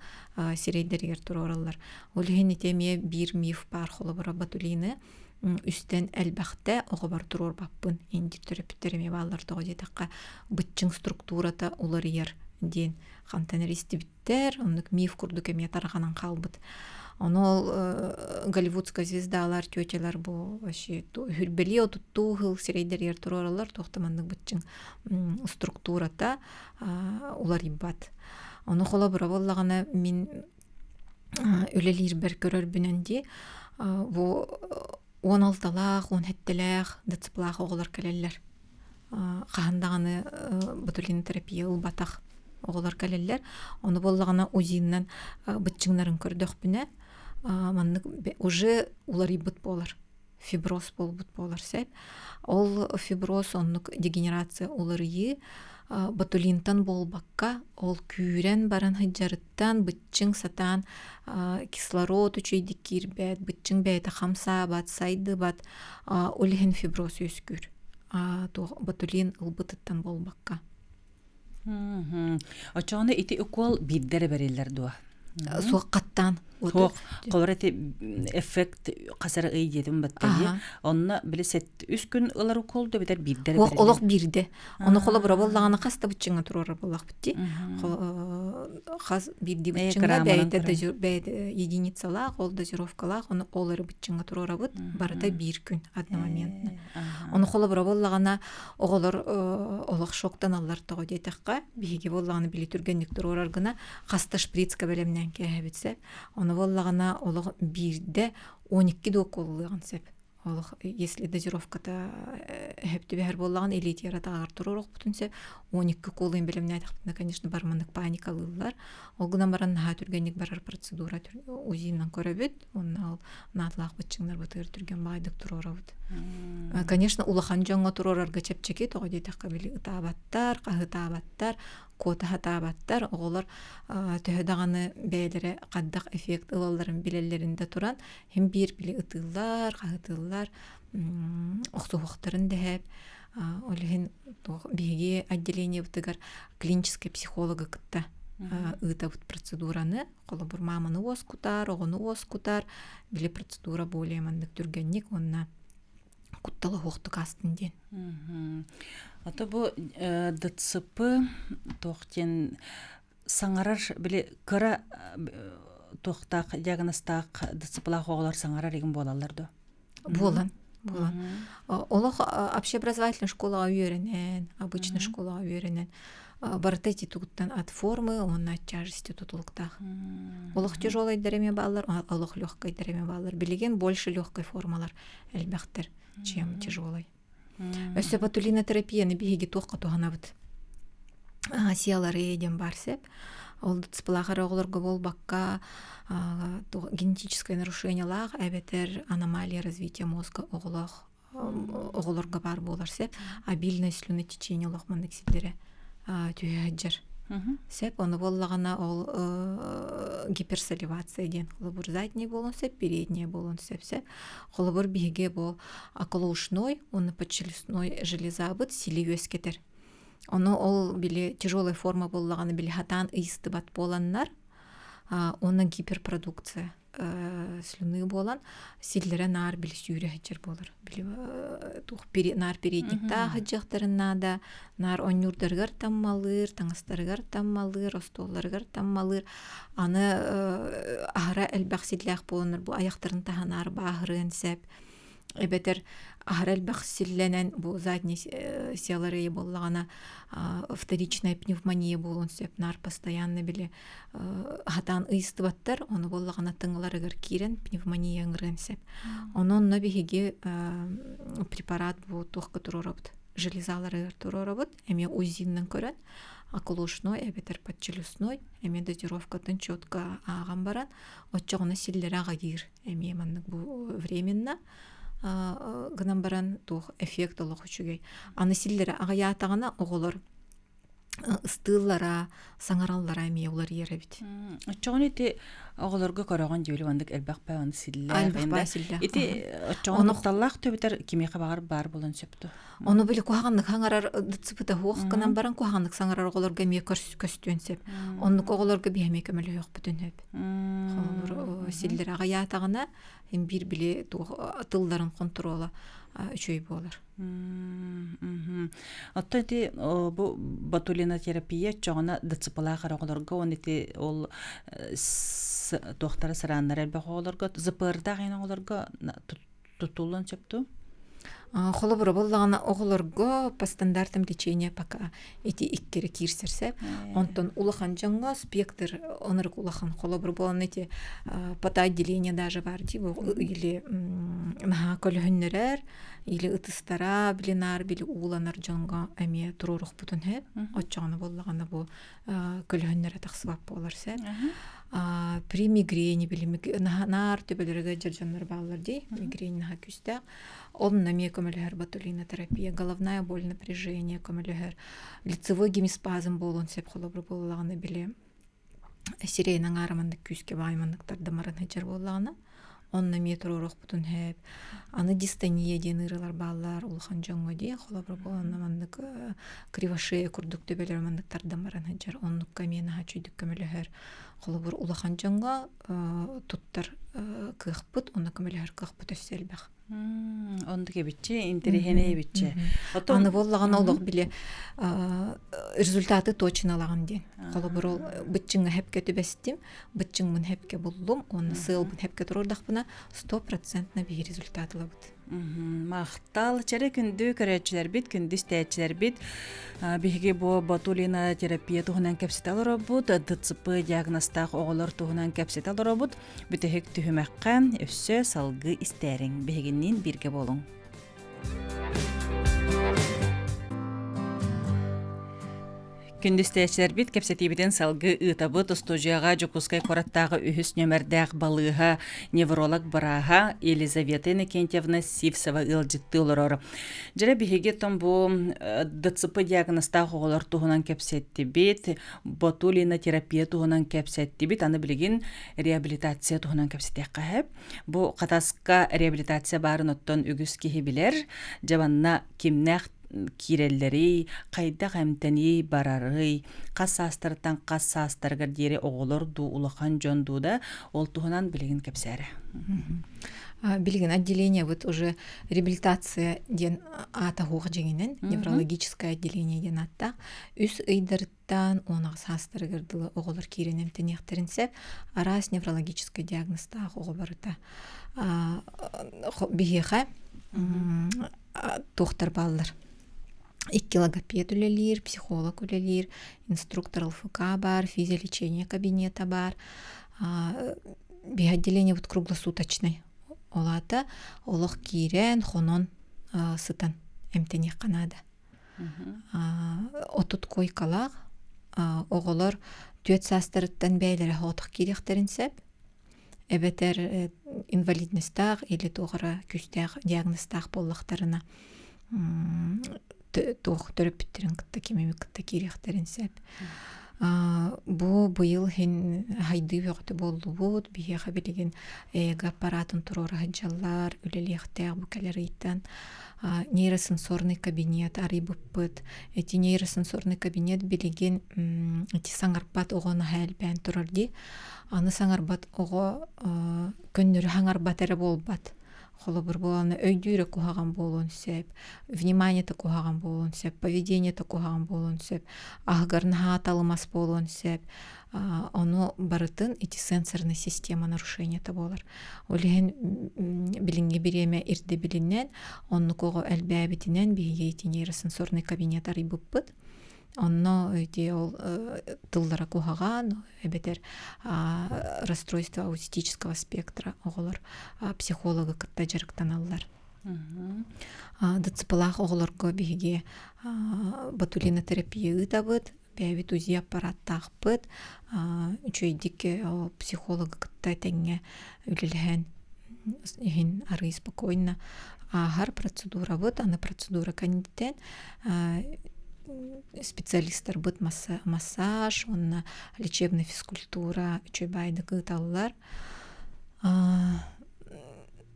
сирэйдэригэр туруораллар ол иһин ити эмиэ биир миф баар холобура ботулины үстэн элбэхтэ оҕобор туруорбаппын индир төрөппүттэр эмиэ бааллар тоҕо диэтэххэ быччыҥ структурата уларыйар. диэн хантан эрэ истибиттэр, оннук миф курдук эмиэ тарҕанан хаалбыт. Ону ол голливудская звездалар, тетялар бу вообще үһүрбэлии отуттуу сыл сирэйдэригэр туруораллар, туох да маннык быччыҥ структурата уларыйбат. Ону холобура буоллаҕына мин үлэлиирбэр көрөрбүнэн дии бу 16-лаах, 17-лээх ДЦП-лаах оҕолор кэлэллэр. Хаһан даҕаны ботулинотерапия ылбатах оҕолор кэлэллэр. Ону буоллаҕына УЗИннан быччыҥнарын көрдөхпүнэ маннык уже уларыйбыт буолар фиброз буолбут буолар сөп. Ол фиброз оннук дегенерация уларыйыы ботулинтан буолбакка ол күүрэн баран сылдьарыттан быччыҥ сатаан кислород үчүгэйдик киирбэт, быччыҥ бэйэтэ хамсаабат, сайдыбат, ол иһин фиброз үөскүүр. Туох ботулин ылбытыттан буолбакка. Оччоҕуна ити укол биирдэ эрэ бэриллэр дуо? Суох хаттаан. Суох. Холобура ити эффект хас эрэ ый диэтим баттайы. Онно били үс күн ылар укол да битэр биирдэ эрэ Олох олох биирдэ. Ону холобура буоллаҕына хас да быччыҥа туруорар буоллахпыт дии. Хас биирдии быччыҥа бэйэтэ бэйэтэ единицалаах, ол дозировкалаах, ону ол эрэ быччыҥа туруорабыт. Барыта биир күн одномоментно. Ону холобура буоллаҕына оҕолор олох шоктаналлар тоҕо диэтэххэ, биһиги буоллаҕына били түргэнник туруорар гына хаста шприцка бэлэмнээн кээһэбит сөп. Ону буоллаҕына олох биирдэ 12 да уколлуоҕун сөп. Олох если дозировката эһэп түбэһэр буоллаҕына илиитигэр атаҕар туруоруохпутун сөп. 12 уколуйун бэлэмнээтэхпитинэ, конечно, барманнык паникалыыллар. Ол гынан баран наһаа түргэнник барар процедура УЗИнан көрөбүт. Уонна ол наадалаах быччыҥнарбытыгар түргэн баайдык туруорабыт. Конечно, улахан дьоҥҥо туруорарга чэпчэки, тоҕо диэтэххэ били ытаабаттар, хаһытаабаттар, куота сатаабаттар. Оҕолор төһө даҕаны бэйэлэрэ хайдах эффект ылалларын билэллэрин да туран, хим биир били ытыыллар, хаһытыыллар, охсуһуохтарын дэһэп. Ол иһин биһиги отделениебытыгар клиническэй психологы кытта ыытабыт процедураны холобур мааманы уоскутар, оҕону уоскутар, били процедура более маннык түргэнник уонна куттала суохтук аастын диэн. Ото бу ДЦП туох диэн саҥарар били кыра туохтаах диагнозтаах ДЦПлаах оҕолор саҥарар игин буолаллар дуо? Буолан. Буолан. Олох общеобразовательный школаҕа үөрэнэн, обычный школаҕа үөрэнэн барыта ити тугуттан от формы уонна от тяжести тутулуктаах. Олох тяжелайдар эмиэ бааллар, олох легкайдар эмиэ бааллар. Билигин больше легкой формалар элбэхтэр, чем тяжелой. Өссө ботулинотерапияны биһиги туохха туһанабыт? Сиалары диэн баар сеп. Ол дцплаах эрэ оҕолорго буолбакка генетическое нарушениелаах эбэтэр аномалия развития мозга оҕолоох оҕолорго баар буолар сеп. Обильное слюнотечение олох маннык сирдэрэ түһэ сылдьар. Сеп, ону буоллаҕына ол гиперсаливация диэн холобур задний буолуон сөп, передняя буолуон сөп сеп. Холобур биһиги бу околоушной уонна подчелюстной железабыт сили үөскэтэр. Ону ол били тяжелая форма буоллаҕына били хатаан ыйыстыбат буоланнар уонна гиперпродукция слюны буолан силлэрэ наар били сүүрэ сылдьар буолар. Били туох наар передниктаах сылдьыахтарын наада, наар онньуурдарыгар таммалыыр, таҥастарыгар таммалыыр, остуолларыгар таммалыыр. Аны аһара элбэх силлээх буоланнар бу айахтарын таһынаар бааһырыан сөп. Эбэтэр аһара элбэх силлэнэн бу задний сиаларыйа буоллаҕына вторичная пневмония буолуон сөп наар постоянно били хатаан ыйыстыбаттар ону буоллаҕына тыҥаларыгар киирэн пневмония ыҥырыан сөп ону онно биһиги препарат бу туохка туруорабыт железаларыгар туруорабыт эмиэ УЗИннан көрөн околушной эбэтэр подчелюстной эмиэ дозировкатын четко ааҕан баран оччоҕуна силлэрэ аҕыйыыр эмиэ маннык бу временно гынан баран туох эффект олох үчүгэй аны силлэрэ аҕыйаатаҕына оҕолор ыстыыллара, саҥараллара эмиэ уларыйар эбит. Оччоҕуна ити оҕолорго көрөҕүн дьүөлү маннык элбэх баҕаны силлээх. Элбэх силлээх. Ити оччоҕуна кутталлаах төбүтэр кимиэхэ баҕар баар буолан сөп дуо? Ону били куһаҕаннык саҥарар дцпта суох гынан баран куһаҕаннык саҥарар оҕолорго эмиэ көстүөн сөп. Оннук оҕолорго биһи эмиэ көмөлөһүөхпүтүн сөп. Холобур, силлэр аҕыйаатаҕына биир били туох тылларын хонтуруола үчүгэй буолар. Оттон ити бу ботулинотерапия чоҕуна ДЦПлаах эрэ оҕолорго уонна ити ол туохтара сырааннара элбэх оҕолорго ЗПРдаах эн оҕолорго тутуллуон сөп дуу? Холобура буоллаҕына оҕолорго по стандартам лечения пока ити иккири киирсэр сөп. Онтон улахан дьоҥҥо спектр онорuk улахан холобур буолан ити по отделение даже бар дии или наһаа көлөһүннэрэр или ытыстара блинар били ууланар дьоҥҥо эмиэ туруорухпутун сөп. Оччоҕуна буоллаҕына бу көлөһүннэрэ тахсыбат буолар сөп. При мигрени били наар төбөлөрүгэр дьон бааллар дии мигрень наһаа күүстээх Онно эмиэ көмөлөһөр ботулинотерапия, головная боль, напряжение көмөлөһөр, лицевой гемиспазм буолуон сөп холобур буоллаҕына били сирэйин аҥаара маннык күүскэ баай маннык тардамарын сылдьар буоллаҕына онно эмиэ туруоруохпутун сөп. Аны дистония диэн ыарыылар бааллар улахан дьоҥҥо дии холобур буоланна маннык кривошея курдук төбөлөр маннык тардан баран сылдьар оннукка эмиэ наһаа үчүгдүк көмөлөһөр. Холобур улахан дьоҥҥо туттар кыахпыт уонна көмөлөһөр кыахпыт өссө элбэх. Оннук эбитчи, интэриэһинэй эбитчи. Аны буоллаҕына олох били результаты точно ылаҕын диэн. Холобур, ол быччыҥҥа хэпкэ түбэстим, быччыҥмын хэпкэ буллум, уонна сыалбын хэпкэ туруордахпына стопроцентно биһи результат ылабыт. Махтал, чэрэ күндү көрөөччүлэрбит, күндү истээччилэрбит. Биһиги бу ботулина терапия туһунан кэпсэтэ олоробут, ДЦП диагнозтаах оҕолор туһунан кэпсэтэ олоробут. Бүтэһик түһүмэххэ өссө салгыы истээриҥ. Биһигинниин бииргэ буолуҥ. Күндү истээччилэрбит, кэпсэтиибитин салгыы ыытабыт. Устуудьуйаҕа Дьокуускай куораттааҕы үһүс нүөмэрдээх балыыһа невролог бырааһа Елизавета Иннокентьевна Сивцева ыалдьыттыы олорор. Дьэрэ биһиги том бу ДЦП диагнозтаах оҕолор туһунан кэпсэттибит, ботулинотерапия туһунан кэпсэттибит, аны билигин реабилитация туһунан кэпсэтиэххэ сөп. Бу Хатаска реабилитация баарын оттон үгүс киһи билэр. Дьэ манна кимнээх киирэллэрий, хайдах эмтэнии барарый, хас саастарыттан хас саастарыгар диэри оҕолор дуу, улахан дьон дуу да, ол туһунан билигин кэпсээрэ. Билигин отделение вот уже реабилитация диэн аата суох дьиҥинэн, неврологическое отделение диэн ааттаах. Үс ыйдарыттан 10 саастарыгар дылы оҕолор киирэн эмтэниэхтэрин сөп. Араас неврологическай диагнозтаах оҕо барыта. Биһиэхэ туохтар бааллар. Икки логопед үлэлиир, психолог үлэлиир, инструктор ЛФК баар, физиолечение кабинета баар. Биһи отделение вот круглосуточный. Ол аата олох киирэн, хонон сытан эмтэниэххэ наада. 30 койкалаах оҕолор 4 саастарыттан бэйэлэрэ соҕотох киириэхтэрин сөп. Эбэтэр инвалидностаах или туох эрэ күүстээх диагнозтаах буоллахтарына туох төрөппүттэрин кытта ким эмит кытта киириэхтэрин сөп. Бу быйыл иһин хайдыы бөҕөтө буоллубут. Биһиэхэ билигин ЭЭГ аппаратын туруора сылдьаллар, үлэлиэхтээх бу кэлэр ыйтан. Нейросенсорный кабинет арыйбыппыт. Эти нейросенсорный кабинет билигин ити саҥарбат оҕо наһаа элбээн турар дии. Аны саҥарбат оҕо көннөрү саҥарбат эрэ буолбат. Холобур буолан өйдүүрэ куһаҕан буолуон сөп, вниманиета куһаҕан буолуон сөп, поведениета куһаҕан буолуон сөп, аһыгар наһаа талымас буолуон сөп. Ону барытын ити сенсорная система нарушениета буолар. Ол иһин билиҥҥи бириэмэ ирдэбилинэн, оннук оҕо элбээбитинэн биһиги ити нейросенсорный кабинет арыйбыппыт. Онно ити ол тыллара куһаҕан эбэтэр расстройство аутистического спектра оҕолор психологы кытта дьарыктаналлар. ДЦПлаах оҕолорго биһиги ботулинотерапия ыытабыт, бэйэбит УЗИ аппараттаахпыт, үчүгэйдик психологы кытта тэҥҥэ үлэлэһэн иһин арыый спокойно ааһар процедурабыт, аны процедура кэнниттэн специалистарбыт массаж уонна лечебная физкультура үчүгэй баайдык ыыталлар.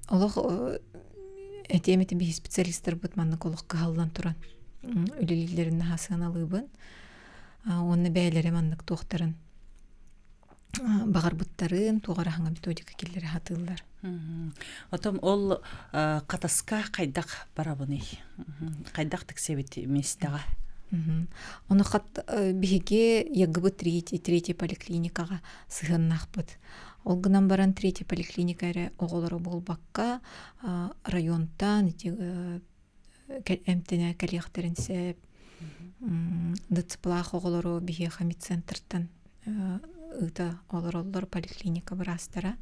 Олох этиэм этим биһи специалистарбыт маннык олох кыһаллан туран үлэлииллэрин наһаа сыаналыыбын. Уонна бэйэлэрэ маннык туохтарын. Баҕарбыттарын туох эрэ хаҥа методика киллэрэ сатыыллар. Отом ол хатаска хайдах барабыный? Хайдах тиксэбит миэстэҕэ? Ону хат биһиги ЯГБ третий, третий поликлиникаҕа сыһыаннаахпыт. Ол гынан баран третий поликлиника эрэ оҕолоро буолбакка районтан ити эмтэнэ кэлиэхтэрин сөп. ДЦПлаах оҕолору биһиэхэ медцентртан ыыта олороллор поликлиника быраастара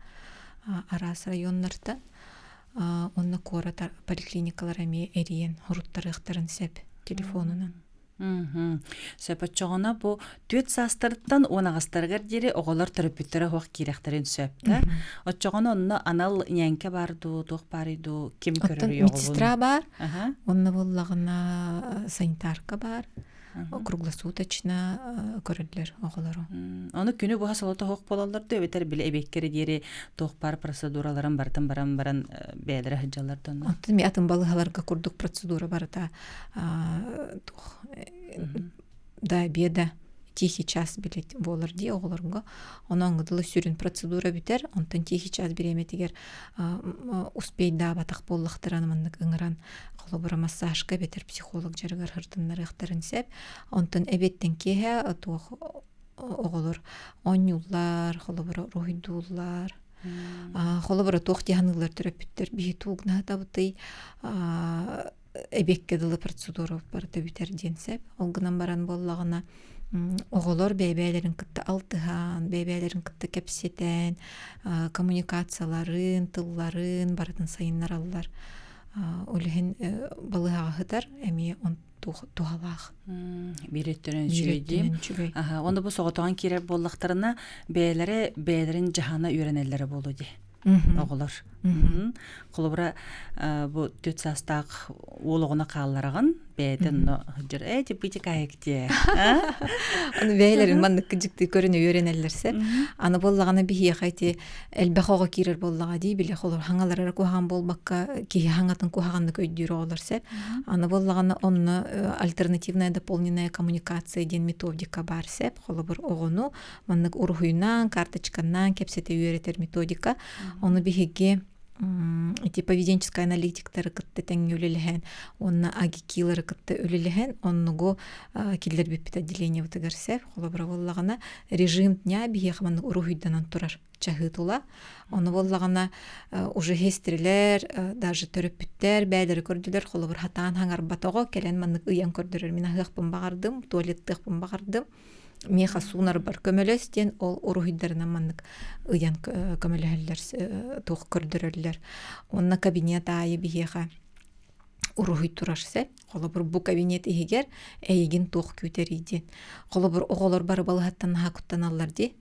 араас районнартан. Онно куорат поликлиникалара эмиэ эрийэн хоруттарыахтарын сөп телефонунан. Сөп оччоҕуна бу түөрт саастарыттан 10 аҕастарыгар диэри оҕолор төрөппүттэрэ суох киирэхтэрин сөп да? Оччоҕуна онно анал ньээҥкэ баар дуу, туох баарый дуу, ким Оттон көрөрүй медсестра оҕобун? баар, онно буоллаҕына санитарка баар, круглосуточно көрөллөр оҕолору. Ону күнү быһа солото суох буолаллар дуу, эбэтэр били эбиэккэ диэри туох баар процедураларын барытын баран баран бэйэлэрэ сылдьаллар да онно? Оттон ми атын балыыһаларга курдук процедура барыта туох да обеда тихий час билет буолар дии оҕолорго. Онон дылы сүрүн процедура бүтэр, онтон тихий час бириэмэтигэр успейдаабатах буоллахтарына маннык ыҥыран холобура массажка эбэтэр психолог дьарыгар сырытыннарыахтарын сөп. Онтон эбиэттэн киэһэ туох оҕолор оонньууллар, холобура уруһуйдууллар. Холобура туох дии саныыллар төрөппүттэр биһи туугнаһатабытый эбиэккэ дылы процедура барыта бүтэр диэн сөп. Ол гынан баран буоллаҕына оҕолор бэйэ-бэйэлэрин кытта алтыһан, бэйэ-бэйэлэрин кытта кэпсэтэн, коммуникацияларын, тылларын барытын сайыннараллар. Ол иһин балыыһаҕа сытар эмиэ туһалаах. Биир өттүнэн үчүгэй дии. Онно бу соҕотоҕун киирэр буоллахтарына, бэйэлэрэ бэйэлэрин дьаһана үөрэнэллэрэ буолуо дии оҕолор. Холобура, бу түөрт саастаах уол оҕону хааллараҕын, бэйэтэ онно сылдьар, ээ, типпити каһыктиэ. Ону бэйэлэрин маннык кыдьыктыы көрүнэ үөрэнэллэрсэ. Аны буоллаҕына биһиэхэ ити элбэх оҕо киирэр буоллаҕа дии, били холор хаҥаларара куһаҕан буолбакка, киһи хаҥатын куһаҕаннык өйдүүр оҕолор сеп. Аны буоллаҕына онно альтернативная дополненная коммуникация диэн методика баар сеп. Холобур оҕону маннык уруһуйунан, карточканан кэпсэтэ үөрэтэр методика. Ону биһиги ити поведенческай аналитиктары кытта тэҥҥэ үлэлэһэн уонна АГИКИлары кытта үлэлэһэн оннугу киллэрбиппит отделениебытыгар сеп холобура буоллаҕына режим дня биһиэхэ маннык уруһуйданан турар чаһыы тула ону буоллаҕына уже сестрилэр даже төрөппүттэр бээлэри көрдүлэр холобур хатаан хаҥарбат оҕо кэлэн маннык ыйан көрдөрөр мин аһыахпын баҕардым туалеттыахпын баҕардым миэхэ суунарбар көмөлөс диэн ол уруһуйдарынан маннык ыйан көмөлөһөллөр туох көрдөрөллөр уонна кабинет аайы биһиэхэ уруһуй турар сөп холобур бу кабинет иһигэр эйигин туох күүтэрий диэн холобур оҕолор бары балыһаттан наһаа куттаналлар дии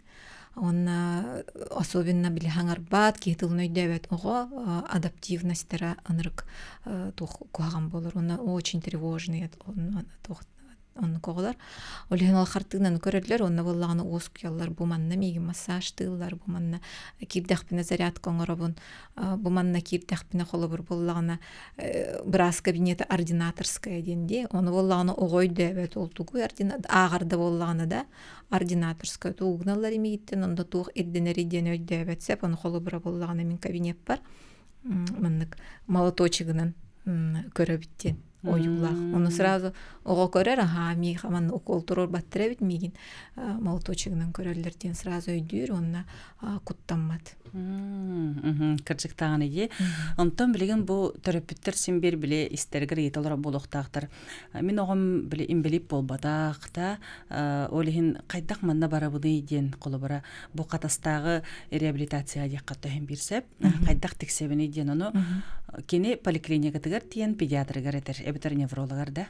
уонна особенно били хаҥарбат киһи тылын өйдөөбөт оҕо адаптивностара ынырык туох куһаҕан буолар уонна очень тревожный туох оннук оҕолор. Ол иһин ол хартыынаны көрөллөр, уонна буоллаҕына уоскуйаллар, бу манна миигин массажтыыллар, бу манна киирдэхпинэ зарядка оҥоробун, бу манна киирдэхпинэ холобур буоллаҕына быраас кабинета ординаторская диэн дии. Ону буоллаҕына оҕо өйдөөбөт ол тугуй ааҕар да буоллаҕына да ординаторская тугугуналлар имигиттэн онно туох ирдэнэрий диэн өйдөөбөт сөп. Ону холобура буоллаҕына мин кабинеппар маннык молоточегынан көрөбүт диэн ойуулаах. Ону сразу оҕо көрөр, аһаа, миэхэ манна укол туруорбаттар эбит миигин молоточегынан көрөллөр диэн сразу өйдүүр уонна куттаммат. Кырдьыктааҕын ии. Онтон билигин бу төрөппүттэр син биир били истэригэр ыйыта олорор буолуохтаахтар. Мин оҕом били инбэлиит буолбатах да, ол иһин хайдах манна барабыный диэн холобура бу Хатастааҕы реабилитация диэххэ төһөн биир сөп. Хайдах тиксэбиний диэн ону кини поликлиникатыгар тиийэн педиатрыгар этэр эбэтэр неврологар да.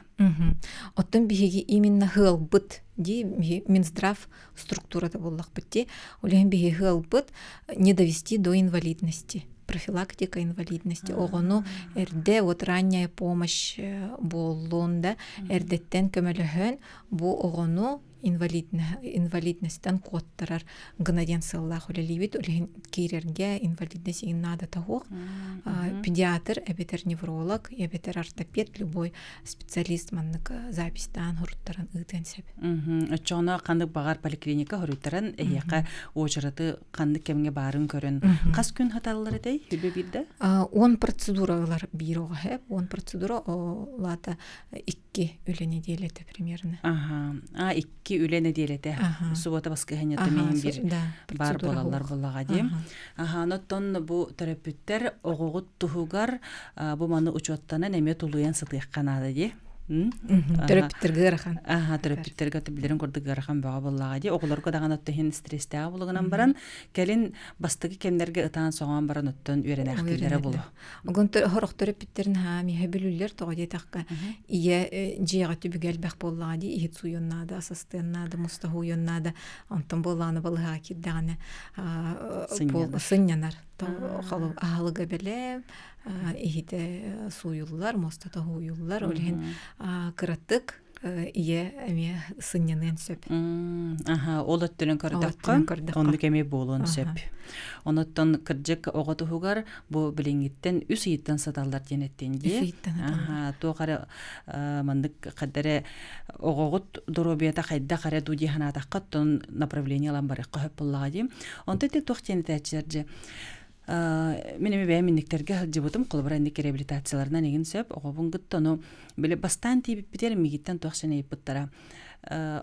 Оттон биһиги именно ыалбыт дии Минздрав структурата буоллахпыт дии. Ол иһин биһиги ыалбыт не довести до инвалидности профилактика инвалидности оҕону эрдэ вот ранняя помощь буоллун да эрдэттэн көмөлөһөн бу оҕону инвалидностьтан куоттарар гына диэн сыаллаах үлэлиибит. Ол иһин киирэргэ инвалидность иһин наадата суох. Педиатр эбэтэр невролог, эбэтэр ортопед, любой специалист маннык записьтаан. суруттаран ыытыан сөп. Оччоҕуна ханнык баҕар поликлиника хоруйтаран эһиэхэ уочараты ханнык кэмҥэ баарын көрөн хас күн хаталлар этэй хүбэ биирдэ? 10 процедура ылар биир оҕо хэп, 10 процедура олата икки үлэ нэдиэлэтэ примерно. Аха. А икки үлэ нэдиэлэтэ. Суббота баскыһанньата миһин бир баар буолаллар буоллаҕа дии. Аха, оттон бу төрөппүттэр оҕоҕут туһугар бу маны учуоттанан эмиэ тулуйан сытыахха наада дии. Төрөппүттэргэ ыарахан. Аха, төрөппүттэргэ билэрин курдук ыарахан бөҕө буоллаҕа дии. Оҕолорго даҕаны иһин стресстээх булугунан баран, кэлин бастакы кэмнэргэ ытаан-соҕоон баран оттон үөрэнээхтииллэрэ булу. Огон хорох төрөппүттэрин хаам иһэ бүлүллэр тоҕо диэтэххэ ийэ дьиэҕэ түбүгэ элбэх буоллаҕа дии иһит сууйуон наада, асастыан наада, мустаһууйуон наада. Онтон буоллаҕына балыһаҕа киирдэҕинэ сынньанар. Аһылыга бэлэм, иһитэ сууйуллар, муостата һууйуллар. Ол иһин кыратык ийэ эмиэ сынньаныан сөп. Аха, ол өттүнэн көрдөххө, оннук эмиэ буолуон сөп. Онуттан кырдьык оҕо туһугар бу билиҥҥиттэн үс ыйыттан саталлар диэн эттин дии. Аха, туох эрэ маннык хаддары оҕоҕут доруобуйата хайдах эрэ дуу дии санаатахха, оттон направление ылан барыахха сөп буоллаҕа дии. Онтон ити туох диэн этээччилэр дьэ мин эми бэйэм инниктерге сылдьыбытым холобура инник реабилитацияларынан игин сөп оҕобун кытта ону били бастаан тиийбиппитигэр мигиттэн туох сен ыйыппыттара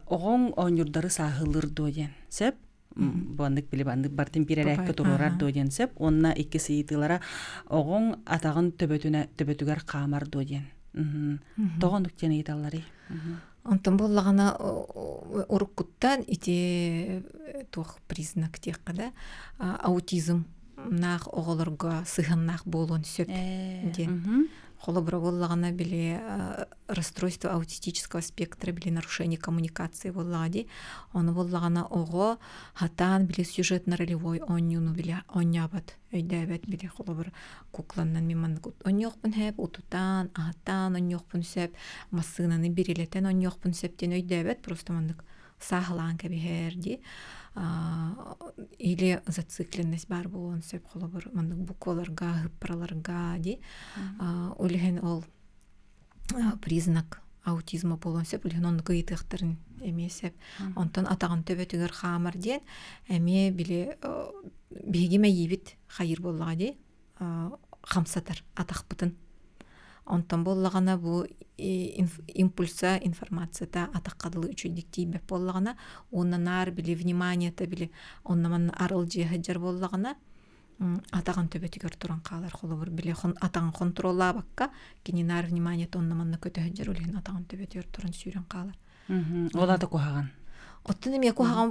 оҕоҥ оонньуурдары сааһылыыр дуо диэн сөп бу били баннык бартын биир эрээккэ туруорар дуо диэн сөп уонна иккис ыйытыылара оҕоҥ атаҕын төбөтүнэ төбөтүгэр хаамар дуо диэн тоҕо оннук диэн ыйыталларый? Онтон буоллаҕына уруккуттан ити туох признак диэххэ да аутизм наах оҕолорго сыһыаннаах буолуон сөп диэн. Холобура буоллаҕына били расстройство аутистического спектра били нарушение коммуникации буоллаҕа дии. Ону буоллаҕына оҕо хатаан били сюжетно-ролевой оонньууну били оонньообот өйдөөбөт били холобур кукланнан мин маннык онньуохпун сөп утутаан аһатаан онньуохпун сөп массыынаны бирилэтэн онньуохпун сөп диэн өйдөөбөт просто маннык сааһылаан кэбиһэр дии или зацикленность баар буолуон сөп холобур маннык букваларга ыппараларга дии ол иһин ол признак аутизма буолуон сөп билигин оннук ыйытыахтарын эмиэ сөп онтон атаҕын төбөтүгэр хаамар диэн эмиэ били биһиги мэйиибит хайыыр буоллаҕа дии хамсатар атахпытын онтон буоллаҕына бу импульса информацията атахха дылы үчүгдүк тиийбэт буоллаҕына уонна наар били вниманиета били онно манна арылдьыйа сылдьар буоллаҕына атаҕын төбөтүгэр туран хаалар холобур били атаҕын хонтуруоллаабакка кини наар вниманиета онно манна көтө сылдьар ол иһин атаҕын төбөтүгэр туран сүүрэн хаалар. Ол ата куһаҕан. Оттон эмиэ куһаҕан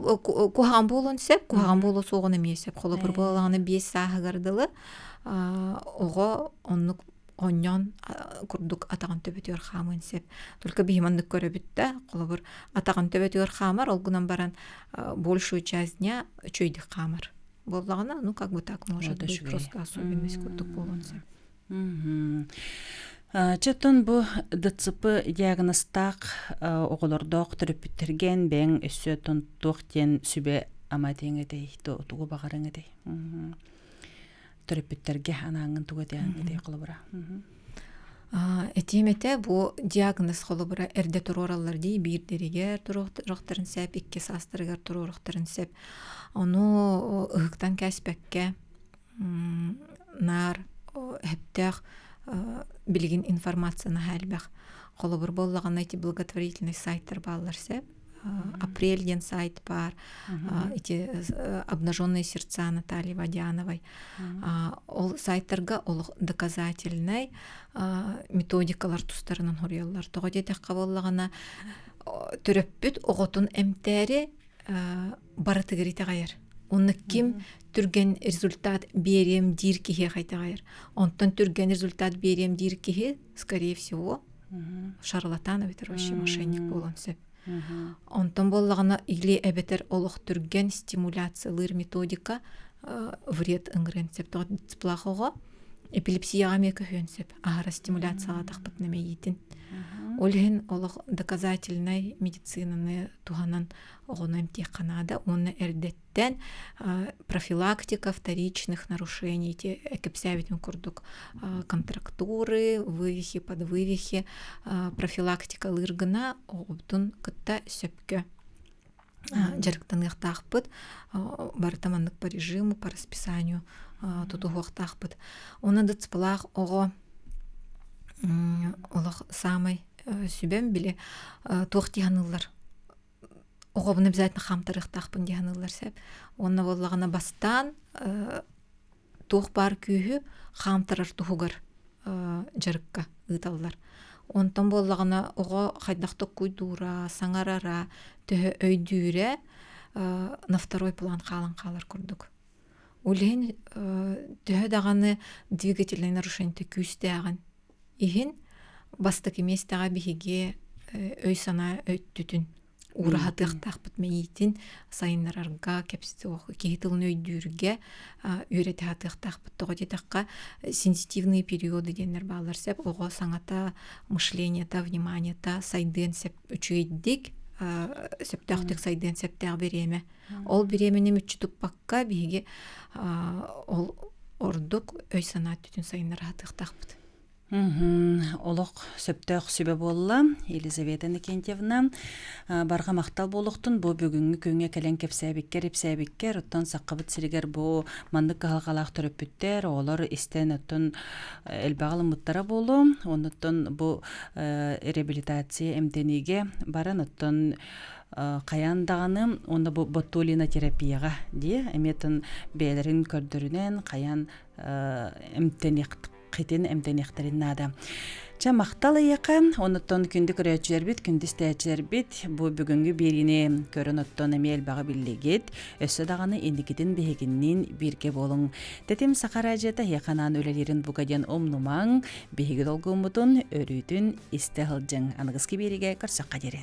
куһаҕан буолуон сөп, куһаҕан буолуо суоҕун эмиэ сөп. Холобур буоллаҕына 5 сааһыгар дылы оҕо оннук оонньоон курдук атаҕын төбөтүгэр хаамыан сөп. Только биһи маннык көрөбүт да, холобур атаҕын төбөтүгэр хаамар, ол гынан баран большую часть дня үчүгэйдик хаамар. Буоллаҕына, ну как бы так может быть, просто особенность курдук буолуон сөп. Чөтөн бу ДЦП диагнозтаах оҕолордоох төрөппүттэргэн бэйэҥ өссө туох диэн сүбэ ама этиэҥ этэй, тугу баҕарыҥ этэй? Төрөппүттэргэ анааҥҥын тугу этиэҥ этэй холобура? Этиэм этэ бу диагноз холобура эрдэ туруораллар дии биирдэригэр туруохтарын сөп, икки саастарыгар туруорухтарын сөп. Ону ыһыктан кээспэккэ наар сөптөөх билигин информация наһаа элбэх. Холобур буоллаҕына ити благотворительный сайттар бааллар сөп. Апрель диэн сайт баар, эти обнаженные сердца Натальи Водяновой. Ол сайттарга олох доказательнай методикалар тустарынан хоруйаллар. Тоҕо диэтэххэ буоллаҕына төрөппүт оҕотун эмтээри барытыгар итэҕэйэр. Онно ким түргэн результат биэриэм диир киһиэхэ итэҕэйэр. Онтон түргэн результат биэриэм диир киһи, скорее всего, шарлатан эбэтэр вообще мошенник буолуон сөп. Онтон буоллаҕына или эбэтэр олох түргэн стимуляциялыыр методика вред ыҥырыан сөп. Тоҕо оҕо эпилепсияҕа эмиэ көһүөн сөп. Аһара стимуляциялаатахпытына мэйиитин. Ол иһин олох доказательнай медицинаны туһанан оҕону эмтиэххэ наада уонна эрдэттэн профилактика вторичных нарушений ити кэпсээбитим курдук контрактуры, вывихи, подвывихи профилактикалыыр гына оҕобутун кытта сөпкө дьарыктаныахтаахпыт, барыта маннык по режиму, по расписанию тутуһуохтаахпыт. Уонна ДЦПлаах оҕо олох саамай сүбэм били туох дии саныыллар оҕобун обязательно хаамтарыахтаахпын дии саныыллар сөп. Уонна буоллаҕына бастаан туох баар күүһү хаамтарар туһугар дьарыкка ыыталлар. Онтон буоллаҕына оҕо хайдах токкуйдуура, саҥарара, төһө өйдүүрэ на второй план хаалан хаалар курдук. Ол иһин төһө даҕаны двигательное нарушение күүстээҕин иһин бастакы миэстэҕэ биһиги өй-санаа өттүтүн уураһатыахтаахпыт мэйиитин сайыннарарга киһи тылын өйдүүргэ үөрэтэ сатыахтаахпыт тоҕо диэтэххэ сенситивные периоды диэннэр бааллар сөп оҕо саҥата мышлениета вниманиета сайдыан сөп үчүгэйдик сөптөөхтүк сайдыан сөптөөх бириэмэ ол бириэмэни мүччү туппакка биһиги ол ордук өй-санаа өттүтүн сайыннара сатыахтаахпыт. Олох сөптөөх сүбэ буолла, Елизавета Иннокентьевна. Барҕа махтал буолуохтун бу бүгүҥҥү күҥҥэ кэлэн кэпсээбиккэр, ипсээбиккэр, оттон сахабыт сиригэр бу маннык кыһалҕалаах төрөппүттэр, оҕолор истэн оттон элбэҕи ылыммыттара буолуо. Оннуттан бу реабилитация эмтэниигэ баран оттон хайаан даҕаны уонна бу ботулинотерапияҕа дии эмиэ бэйэлэрин көрдөрүнэн хайаан эмтэниэх хитин эмтэниэхтэрин наада. Чэ, махтал эйиэхэ, онуттан күндү көрөөччүлэрбит, күндү истээччилэрбит бу бүгүҥҥү биэриини көрөн оттон эмиэ элбэҕи биллигит. Өссө даҕаны инникитин биһигинниин бииргэ буолуҥ. Тэтим Саха радиота эһиэхэ анаан үлэлиирин бука диэн умнумаҥ, биһиги долгуммутун өрүүтүн истэ сылдьыҥ. Аныгыскы биэриигэ көрсөххө диэри.